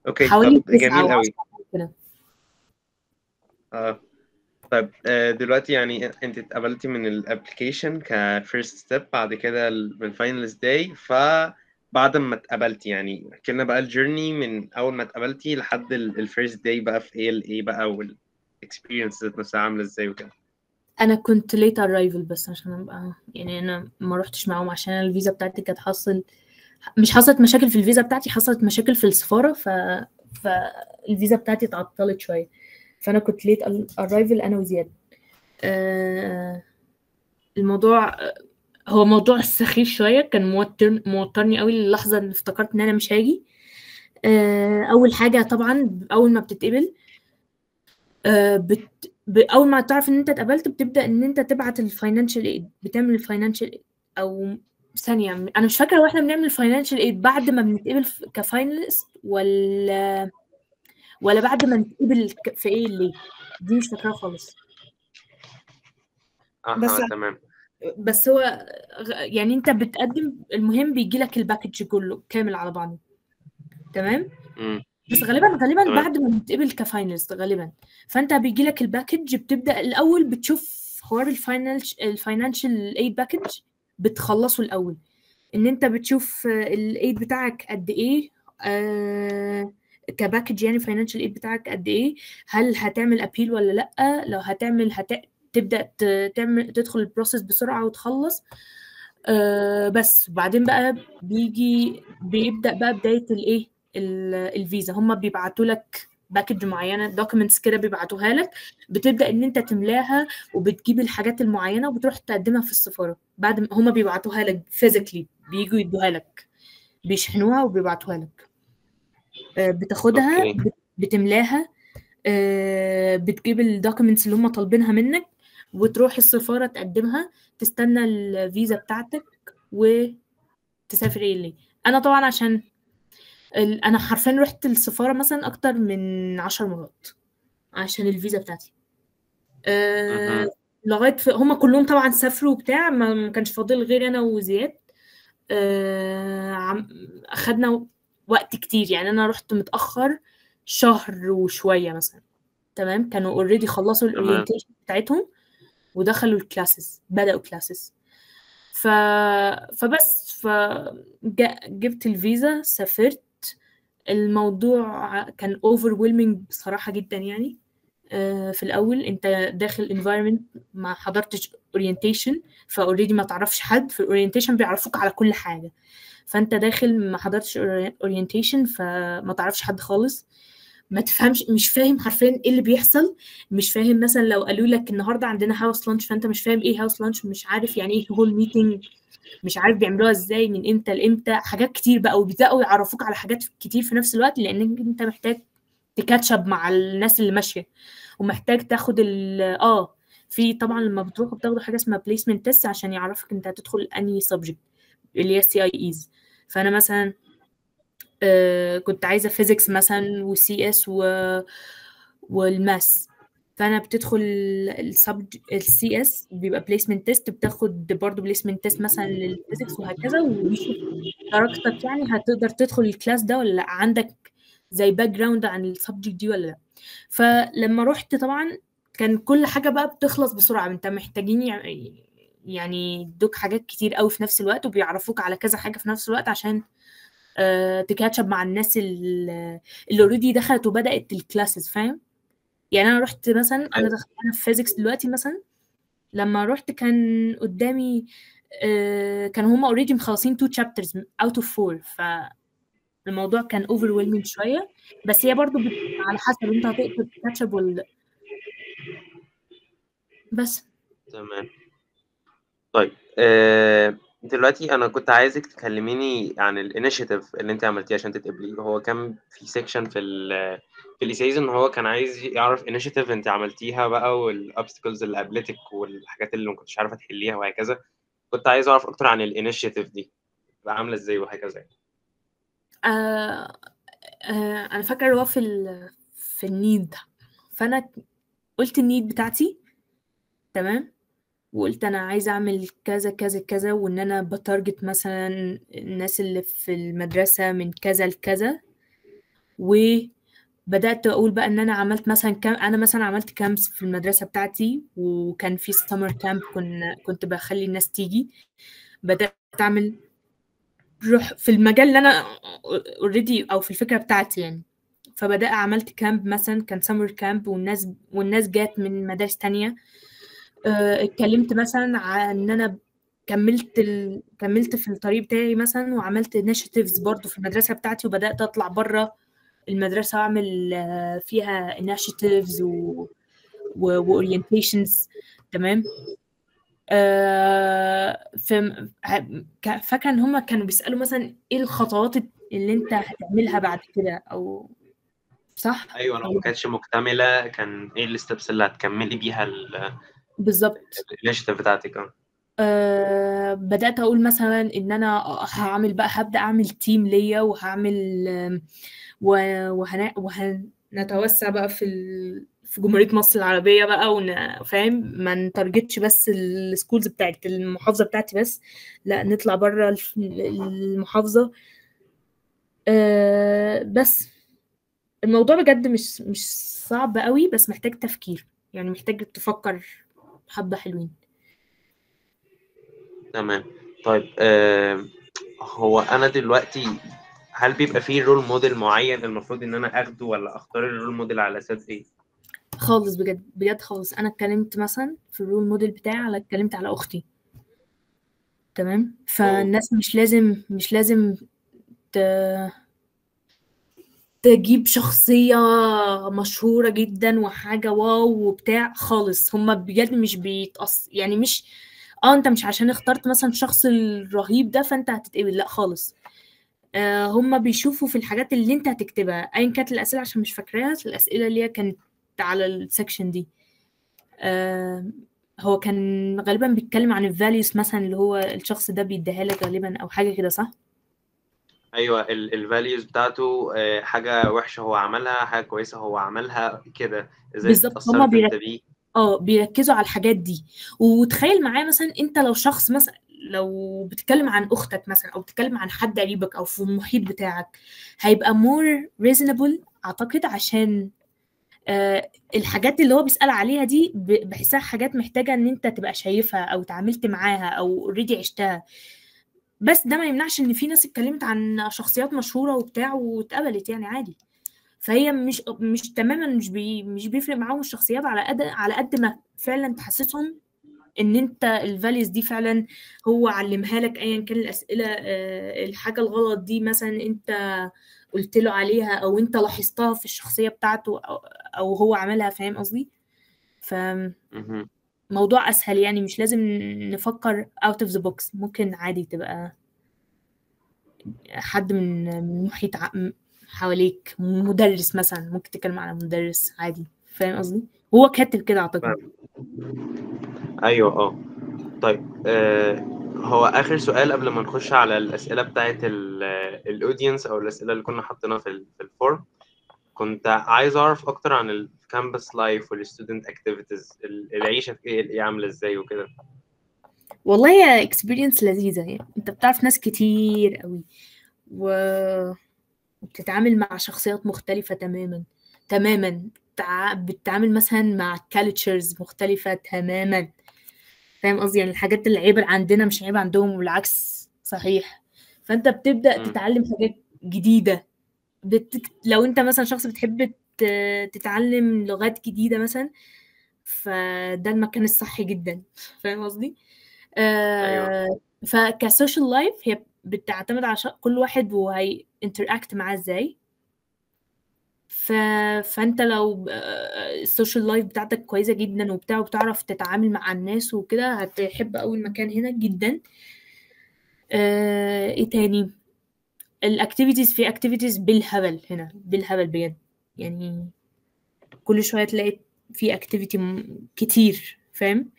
okay حوالي طب جميل قوي. كده. طيب دلوقتي يعني انت اتقبلتي من ال application ك first step، بعد كده من finalist day، فبعد ما اتقبلتي يعني احكي لنا بقى ال journey من اول ما اتقبلتي لحد ال first day بقى في ALA بقى، وال experience ذات نفسها عامله ازاي وكده. انا كنت late arrival، بس عشان ابقى يعني انا ما روحتش معاهم عشان أنا الفيزا بتاعتي كانت حصل، مش حصلت مشاكل في الفيزا بتاعتي، حصلت مشاكل في السفارة، فالفيزا بتاعتي اتعطلت شوية، فانا كنت late arrival انا وزياد. الموضوع هو موضوع سخيف شوية، كان موترني قوي للحظة اللي افتكرت ان انا مش هاجي. اول حاجة طبعا اول ما بتتقبل، اول ما تعرف ان انت اتقبلت بتبدا ان انت تبعت ال financial aid، بتعمل ال financial aid، او ثانية انا مش فاكره واحنا بنعمل ال financial aid بعد ما بنتقبل ك finalist ولا بعد ما نتقبل في ALA، دي مش فاكراها خالص. بس اها تمام. بس هو يعني انت بتقدم، المهم بيجي لك ال package كله كامل على بعضه، تمام؟ بس غالبا غالبا تمام. بعد ما بتقبل ك finalist غالبا، فانت بيجي لك ال package، بتبدا الاول بتشوف حوار ال financial aid package، بتخلصه الاول، ان انت بتشوف ال aid بتاعك قد ايه، ك package يعني financial aid بتاعك قد ايه، هل هتعمل appeal ولا لا، لو هتعمل تبدا تعمل تدخل ال process بسرعة وتخلص. بس وبعدين بقى بيبدا بقى بداية الايه الفيزا، هم بيبعتوا لك package معينة، documents كده بيبعتوها لك، بتبدا ان انت تملاها وبتجيب الحاجات المعينة وبتروح تقدمها في السفارة، بعد ما هم بيبعتوها لك physically، بييجوا يدوها لك، بيشحنوها وبيبعتوها لك. بتاخدها okay. بتملاها، بتجيب ال documents اللي هم طالبينها منك وتروح السفارة تقدمها، تستنى الفيزا بتاعتك وتسافر ALA. انا طبعا عشان انا حرفيا رحت السفارة مثلا اكتر من 10 مرات عشان الفيزا بتاعتي. لغاية هم كلهم طبعا سافروا وبتاع، ما كانش فاضل غير انا وزياد. اخدنا وقت كتير، يعني انا رحت متأخر شهر وشوية مثلا، تمام؟ كانوا already خلصوا ال orientation بتاعتهم ودخلوا ال classes، بدأوا classes. فبس جبت الفيزا، سافرت. الموضوع كان overwhelming بصراحة جدا يعني. في الأول أنت داخل environment ما حضرتش orientation، ف already ما تعرفش حد. في ال orientation بيعرفوك على كل حاجة، فأنت داخل ما حضرتش orientation، فما تعرفش حد خالص، ما تفهمش، مش فاهم حرفيا ايه اللي بيحصل، مش فاهم مثلا لو قالوا لك النهارده عندنا house lunch، فانت مش فاهم ايه house lunch، مش عارف يعني ايه hall meeting، مش عارف بيعملوها ازاي، من امتى لامتى، حاجات كتير بقى. وبيبداوا يعرفوك على حاجات كتير في نفس الوقت، لان انت محتاج ت catch up مع الناس اللي ماشية ومحتاج تاخد ال اه في طبعا لما بتروحوا بتاخدوا حاجة اسمها placement test عشان يعرفك انت هتدخل انهي subject اللي هي CIEs. فانا مثلا كنت عايزه physics مثلا و CS وال math، فانا بتدخل ال sub ال CS بيبقى placement test، بتاخد برضو placement test مثلا لل physics وهكذا، وبيشوف درجتك يعني هتقدر تدخل ال class ده ولا لا، عندك زي background عن ال subject دي ولا لا. فلما رحت طبعا كان كل حاجة بقى بتخلص بسرعه، انت محتاجين يعني يدوك حاجات كتير قوي في نفس الوقت، وبيعرفوك على كذا حاجة في نفس الوقت عشان ت catch up مع الناس اللي already دخلت وبدات ال classes، فاهم؟ يعني انا رحت مثلا، انا دخلت، انا في physics دلوقتي مثلا، لما رحت كان قدامي كانوا هما already مخلصين 2 chapters out of 4، فالموضوع كان overwhelming شويه. بس هي برضو على حسب انت هتقدر ت catch up ولا لا. بس. تمام. طيب دلوقتي انا كنت عايزك تكلميني عن ال initiative اللي انت عملتيه عشان تتقبلي. هو كان في section في ال essays ان هو كان عايز يعرف initiative انت عملتيها بقى، وال obstacles اللي قابلتك، والحاجات اللي ما كنتش عارفه تحليها وهكذا. كنت عايز اعرف اكتر عن ال initiative دي بقى عامله ازاي وهكذا يعني. انا فاكره هو في ال need، فانا قلت ال need بتاعتي، تمام؟ وقلت انا عايزه اعمل كذا كذا كذا، وان انا ب target مثلا الناس اللي في المدرسة من كذا لكذا، و بدأت أقول بقى إن أنا عملت مثلا كام، أنا مثلا عملت camps في المدرسة بتاعتي، وكان في summer camp كنت بخلي الناس تيجي. بدأت أعمل روح في المجال اللي أنا already أو في الفكرة بتاعتي يعني. فبدأ عملت camp مثلا، كان summer camp، والناس جات من مدارس تانية. اتكلمت مثلا عن ان انا كملت في الطريق بتاعي مثلا، وعملت initiatives برضو في المدرسة بتاعتي، وبدأت اطلع بره المدرسة واعمل فيها initiatives و orientations. تمام. فاكرة ان هما كانوا بيسألوا مثلا ايه الخطوات اللي انت هتعملها بعد كده، او صح؟ ايوه، لو ما كانتش مكتملة كان ايه ال steps اللي هتكملي بيها بالظبط ال initiative بتاعتك؟ بدأت أقول مثلا إن أنا هعمل بقى، هبدأ أعمل team ليا، وهعمل وهنتوسع بقى في جمهورية مصر العربية بقى، فاهم، ما ن target ش بس ال schools بتاعت المحافظة بتاعتي بس، لا نطلع بره المحافظة. بس الموضوع بجد مش صعب قوي، بس محتاج تفكير، يعني محتاج تفكر حبة حلوين. تمام. طيب هو انا دلوقتي هل بيبقى فيه role model معين المفروض ان انا اخده، ولا اختار ال role model على اساس ايه؟ خالص، بجد بجد خالص. انا اتكلمت مثلا في ال role model بتاعي على، اتكلمت على اختي. تمام. فالناس مش لازم تجيب شخصية مشهورة جدا وحاجة wow وبتاع خالص. هما بجد مش بيتقص، يعني مش انت مش عشان اخترت مثلا الشخص الرهيب ده فانت هتتقبل، لا خالص. هما بيشوفوا في الحاجات اللي انت هتكتبها ايا كانت الاسئلة، عشان مش فاكراها الاسئلة اللي هي كانت على ال section دي. هو كان غالبا بيتكلم عن ال values مثلا اللي هو الشخص ده بيديها لك غالبا، او حاجة كده، صح؟ ايوه، ال values بتاعته، حاجة وحشة هو عملها، حاجة كويسة هو عملها كده، ازاي بالظبط. هما اتأثرت انت بيه. بيركزوا على الحاجات دي. وتخيل معايا مثلا انت لو شخص مثلا، لو بتتكلم عن اختك مثلا، او بتتكلم عن حد قريبك او في المحيط بتاعك، هيبقى more reasonable اعتقد، عشان الحاجات اللي هو بيسأل عليها دي بحسها حاجات محتاجة ان انت تبقى شايفها او تعاملت معاها او already عشتها. بس ده ما يمنعش ان في ناس اتكلمت عن شخصيات مشهورة وبتاع واتقبلت، يعني عادي. فهي مش تماما مش بيفرق معاهم الشخصيات على قد ما فعلا تحسسهم ان انت ال values دي فعلا هو علمها لك، ايا كان الاسئلة. الحاجة الغلط دي مثلا انت قلت له عليها، او انت لاحظتها في الشخصية بتاعته، او هو عملها، فاهم قصدي؟ فموضوع اسهل يعني، مش لازم نفكر out of the box، ممكن عادي تبقى حد من محيط حواليك، مدرس مثلا، ممكن تتكلم على مدرس عادي، فاهم قصدي؟ هو كاتب كده اعتقد. ايوه. طيب هو اخر سؤال قبل ما نخش على الاسئلة بتاعه ال audience او الاسئلة اللي كنا حاطينها في ال form، كنت عايز اعرف اكتر عن ال campus life وال student activities، العيشة في ايه عامله ازاي وكده. والله هي experience لذيذة يعني، انت بتعرف ناس كتير قوي وبتتعامل مع شخصيات مختلفة تماما تماما، بتتعامل مثلا مع cultures مختلفة تماما، فاهم قصدي؟ يعني الحاجات اللي عيب عندنا مش عيب عندهم والعكس صحيح. فانت بتبدأ تتعلم حاجات جديدة. لو انت مثلا شخص بتحب تتعلم لغات جديدة مثلا، فده المكان الصح جدا، فاهم قصدي؟ ايوه. فك social life هي بتعتمد على كل واحد وهي interact معاه ازاي. فانت لو ال social life بتاعتك كويسة جدا وبتاع، وبتعرف تتعامل مع الناس وكده، هتحب قوي المكان هنا جدا. ايه تاني؟ ال activities، في activities بالهبل هنا، بالهبل بجد يعني، كل شوية تلاقي في activity كتير، فاهم؟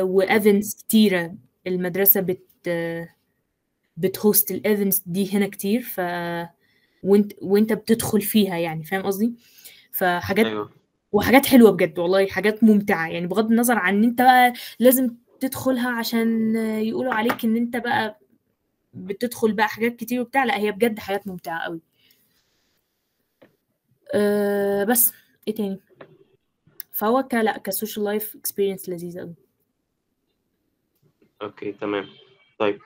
و events كتيرة، المدرسة بت host ال events دي هنا كتير، وانت بتدخل فيها يعني، فاهم قصدي؟ فحاجات ايوه، وحاجات حلوة بجد والله، حاجات ممتعة يعني، بغض النظر عن ان انت بقى لازم تدخلها عشان يقولوا عليك ان انت بقى بتدخل بقى حاجات كتير وبتاع، لا هي بجد حاجات ممتعة قوي. بس ايه تاني؟ فهو لا ك social life experience لذيذة قوي. okay تمام. طيب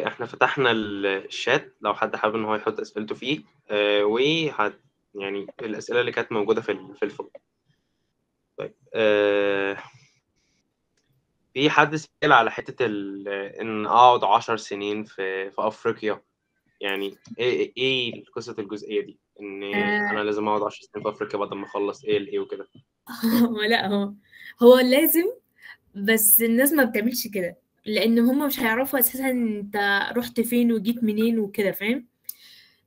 احنا فتحنا الشات لو حد حابب ان هو يحط اسئلته فيه، وهت يعني الاسئلة اللي كانت موجودة في ال form. طيب في حد سأل على حتة ان اقعد 10 سنين في افريقيا، يعني ايه قصة الجزئية دي ان انا لازم اقعد 10 سنين في افريقيا بعد ما اخلص ايه الايه وكده؟ لا هو لازم، بس الناس ما بتعملش كده لان هم مش هيعرفوا اساسا انت رحت فين وجيت منين وكده، فاهم؟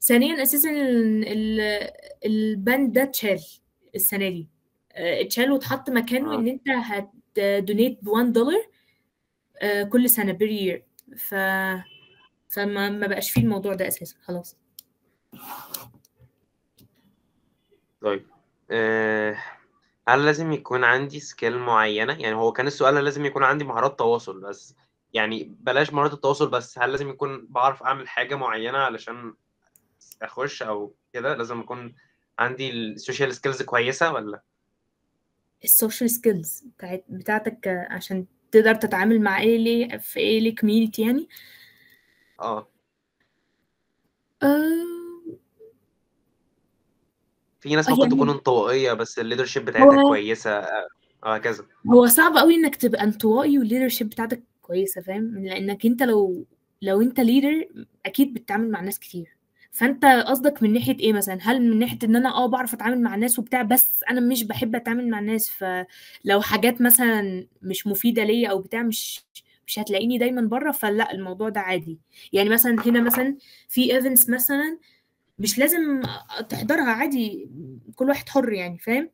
ثانيا اساسا البند ده اتشال السنة دي، اتشال واتحط مكانه ان انت هت donate ب $1 كل سنة per year، فما ما بقاش فيه الموضوع ده اساسا خلاص. طيب هل لازم يكون عندي skill معينة؟ يعني هو كان السؤال هل لازم يكون عندي مهارات تواصل بس، يعني بلاش مهارات التواصل بس، هل لازم يكون بعرف اعمل حاجة معينة علشان اخش او كده؟ لازم يكون عندي ال social skills كويسة ولا؟ ال social skills بتاعتك عشان تقدر تتعامل مع ايه في ايه community يعني. في ناس ممكن يعني تكون انطوائية بس ال leadership بتاعتها كويسة هكذا. هو صعب قوي انك تبقى انطوائي وال leadership بتاعتك كويسة، فاهم؟ لانك انت لو انت leader اكيد بتتعامل مع ناس كتير. فانت قصدك من ناحية ايه مثلا؟ هل من ناحية ان انا بعرف اتعامل مع الناس وبتاع، بس انا مش بحب اتعامل مع الناس، فلو حاجات مثلا مش مفيدة ليا او بتاع مش هتلاقيني دايما بره، فلا الموضوع ده عادي. يعني مثلا هنا مثلا في events مثلا مش لازم تحضرها، عادي، كل واحد حر يعني، فاهم؟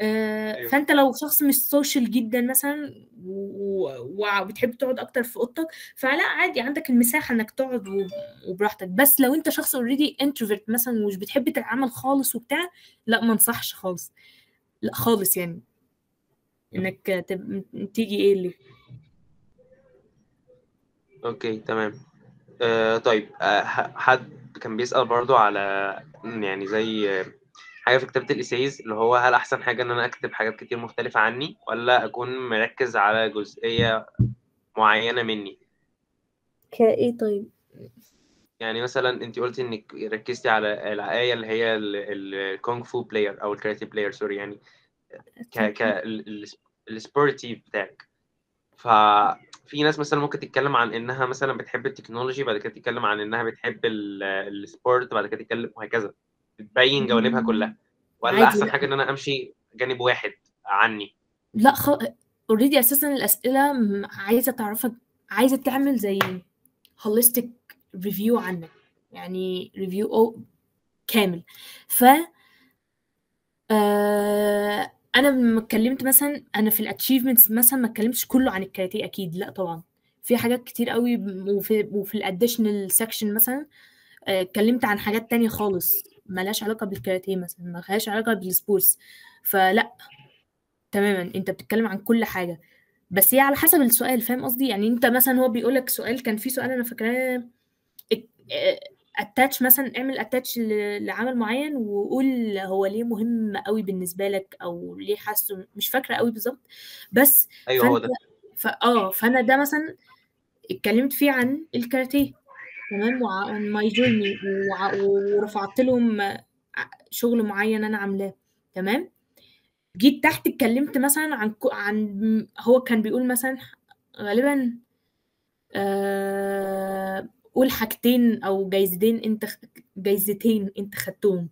أيوه. فانت لو شخص مش social جدا مثلا وبتحب تقعد اكتر في اوضتك، فلا عادي عندك المساحة انك تقعد وبراحتك. بس لو انت شخص already introvert مثلا ومش بتحب تتعامل خالص وبتاع، لا ما انصحش خالص، لا خالص، يعني انك تيجي ايه اللي. okay تمام. طيب حد كان بيسأل برضو على يعني زي حاجة في كتابة ال essays، اللي هو هل أحسن حاجة إن أنا أكتب حاجات كتير مختلفة عني ولا أكون مركز على جزئية معينة مني؟ كإيه طيب؟ يعني مثلا أنت قلتي إنك ركزتي على الآية اللي هي ال kung fu player أو الكاراتيه player، sorry، يعني ك ال sporty بتاعك. ففي ناس مثلا ممكن تتكلم عن انها مثلا بتحب ال technology، بعد كده تتكلم عن انها بتحب ال sport، بعد كده تتكلم وهكذا، بتبين جوانبها كلها. ولا عادي، احسن لا. حاجة ان انا امشي جانب واحد عني؟ لا already اساسا الاسئلة عايزه تعرفك، عايزه تعمل زي holistic review عنك، يعني review أو كامل. ف انا لما اتكلمت مثلا انا في ال achievements مثلا ما اتكلمتش كله عن الكاراتيه اكيد، لا طبعا في حاجات كتير قوي، وفي ال additional section مثلا اتكلمت عن حاجات تانية خالص ملهاش علاقة بالكاراتيه مثلا، ملهاش علاقة بال sports. فلا تماما انت بتتكلم عن كل حاجة، بس هي على حسب السؤال، فاهم قصدي؟ يعني انت مثلا هو بيقولك سؤال، كان في سؤال انا فاكراه attach مثلا، اعمل attach لعمل معين وقول هو ليه مهم قوي بالنسبة لك او ليه حاسه، مش فاكره قوي بالظبط، بس ايوه هو فانت ده. فانا ده مثلا اتكلمت فيه عن الكاراتيه، تمام، وعن my journey، ورفعت لهم شغل معين انا عاملاه، تمام. جيت تحت اتكلمت مثلا عن هو كان بيقول مثلا غالبا قول حاجتين او جايزتين انت جايزتين انت خدتهم،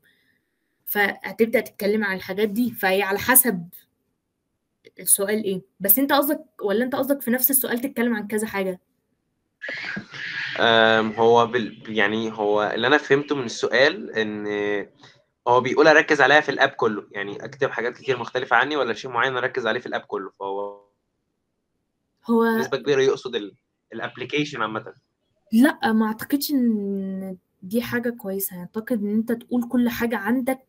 فهتبدأ تتكلم عن الحاجات دي. فهي على حسب السؤال ايه. بس انت قصدك، ولا انت قصدك في نفس السؤال تتكلم عن كذا حاجة؟ هو يعني هو اللي انا فهمته من السؤال ان هو بيقول اركز عليها في ال app كله، يعني اكتب حاجات كتير مختلفة عني ولا شيء معين اركز عليه في ال app كله. فهو هو بنسبة كبيرة يقصد ال application عامة. لا ما اعتقدش ان دي حاجة كويسة. اعتقد ان انت تقول كل حاجة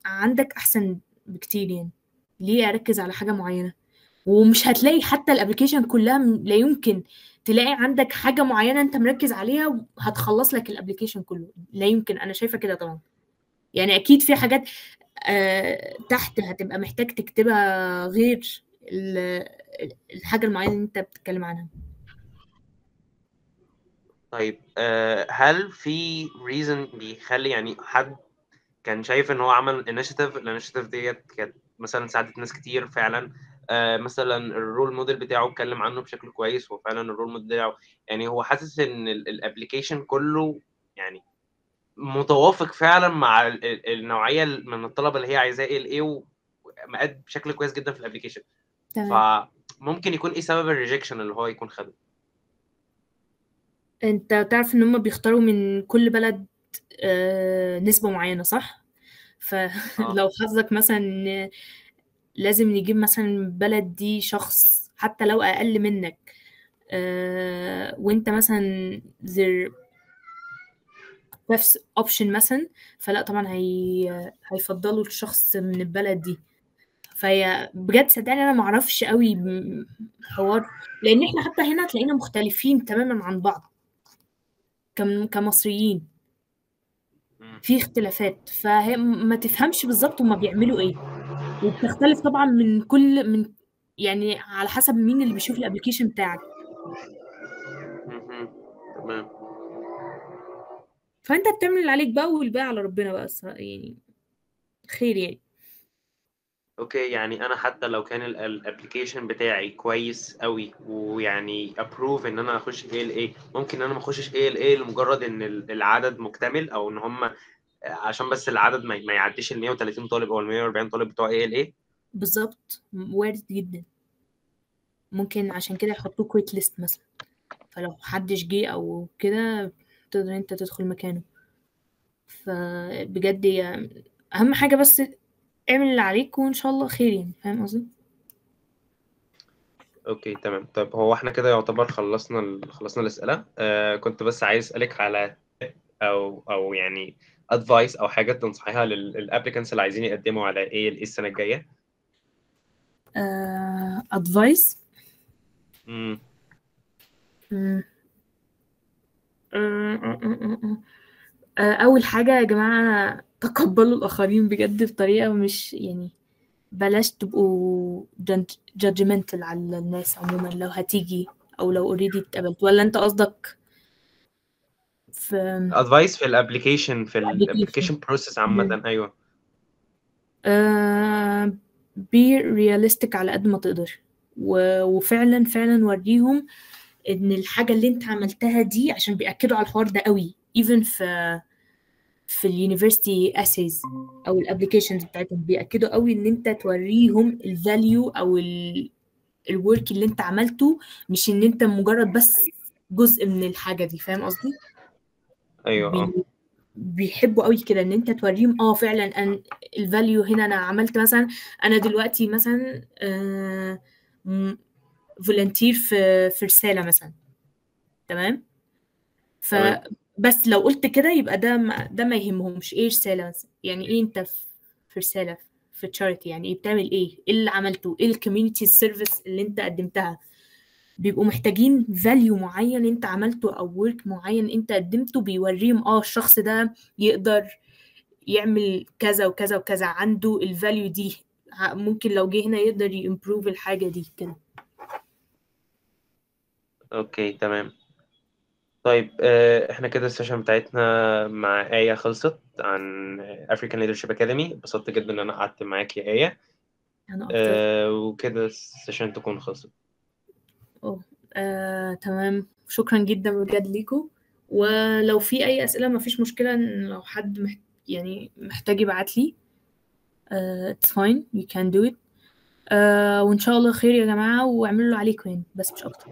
عندك احسن بكتير. يعني ليه اركز على حاجة معينة؟ ومش هتلاقي حتى ال application كلها، لا يمكن تلاقي عندك حاجة معينة انت مركز عليها وهتخلص لك ال application كله، لا يمكن. انا شايفة كده طبعا. يعني اكيد في حاجات تحت هتبقى محتاج تكتبها غير الحاجة المعينة اللي انت بتتكلم عنها. طيب هل في reason بيخلي يعني حد كان شايف ان هو عمل initiative، ال initiative ديت كانت مثلا ساعدت ناس كتير فعلا، مثلا ال role model بتاعه اتكلم عنه بشكل كويس، وفعلا ال role model بتاعه يعني هو حاسس ان ال application كله يعني متوافق فعلا مع النوعية من الطلبة اللي هي عايزاه ايه، ومقاد بشكل كويس جدا في ال application. تمام. فممكن يكون ايه سبب ال rejection اللي هو يكون خده؟ انت تعرف ان هم بيختاروا من كل بلد نسبة معينة، صح؟ فلو حظك مثلا إن لازم نجيب مثلا بلد دي شخص حتى لو اقل منك، وانت مثلا their best option مثلا، فلا طبعا هيفضلوا الشخص من البلد دي. فهي بجد صدقني انا معرفش قوي حوار، لان احنا حتى هنا تلاقينا مختلفين تماما عن بعض كمصريين، في اختلافات، فهي ما تفهمش بالظبط هما بيعملوا ايه، وبتختلف طبعا من كل من يعني على حسب مين اللي بيشوف ال application بتاعك. تمام. فانت بتعمل اللي عليك بقى والباقي على ربنا بقى، يعني خير يعني. okay، يعني انا حتى لو كان ال application بتاعي كويس قوي ويعني approve ان انا اخش ALA، ممكن ان انا ما اخشش ALA لمجرد ان العدد مكتمل، او ان هم عشان بس العدد ما يعديش ال 130 طالب او ال 140 طالب بتوع ALA. بالظبط، وارد جدا، ممكن عشان كده يحطوك wait list مثلا، فلو محدش جه او كده تقدر انت تدخل مكانه. فبجد اهم حاجة بس اعمل اللي عليك وان شاء الله خير يعني، فاهم قصدي؟ okay تمام. طيب هو احنا كده يعتبر خلصنا الاسئلة. كنت بس عايز اسالك على او يعني advice او حاجة تنصحيها لل applicants اللي عايزين يقدموا على ايه السنة الجاية. advice؟ اول حاجة يا جماعة، تقبلوا الاخرين بجد بطريقة مش يعني، بلاش تبقوا judgmental على الناس عموما لو هتيجي او لو already اتقبلت. ولا انت قصدك في advice في ال application، في ال application process عامة؟ ايوه. be realistic على قد ما تقدر، وفعلا فعلا وريهم ان الحاجة اللي انت عملتها دي، عشان بيأكدوا على الحوار ده قوي even في ال university essays او ال applications بتاعتهم، بيأكدوا قوي ان انت توريهم ال value او ال work اللي انت عملته، مش ان انت مجرد بس جزء من الحاجة دي، فاهم قصدي؟ ايوه. بيحبوا قوي كده ان انت توريهم فعلا ان ال value هنا انا عملت مثلا، انا دلوقتي مثلا volunteer في رسالة مثلا، تمام؟ فبس لو قلت كده يبقى ده ما يهمهمش ايه رسالة مثلا، يعني ايه انت في رسالة في charity، يعني ايه بتعمل، ايه اللي عملته، ايه ال community service اللي انت قدمتها. بيبقوا محتاجين value معين انت عملته او work معين انت قدمته، بيوريهم الشخص ده يقدر يعمل كذا وكذا وكذا، عنده ال value دي، ممكن لو جه هنا يقدر ي improve الحاجة دي كده. okay تمام. طيب احنا كده ال session بتاعتنا مع آية خلصت عن African Leadership Academy. اتبسطت جدا ان انا قعدت معاك يا آية. انا اكتر. وكده ال session تكون خلصت. تمام، شكرا جدا بجد ليكم. ولو في اي اسئلة ما فيش مشكلة، ان لو حد يعني محتاج يبعت لي، it's fine, you can do it. وان شاء الله خير يا جماعة، واعملوا اللي عليكم يعني، بس مش اكتر.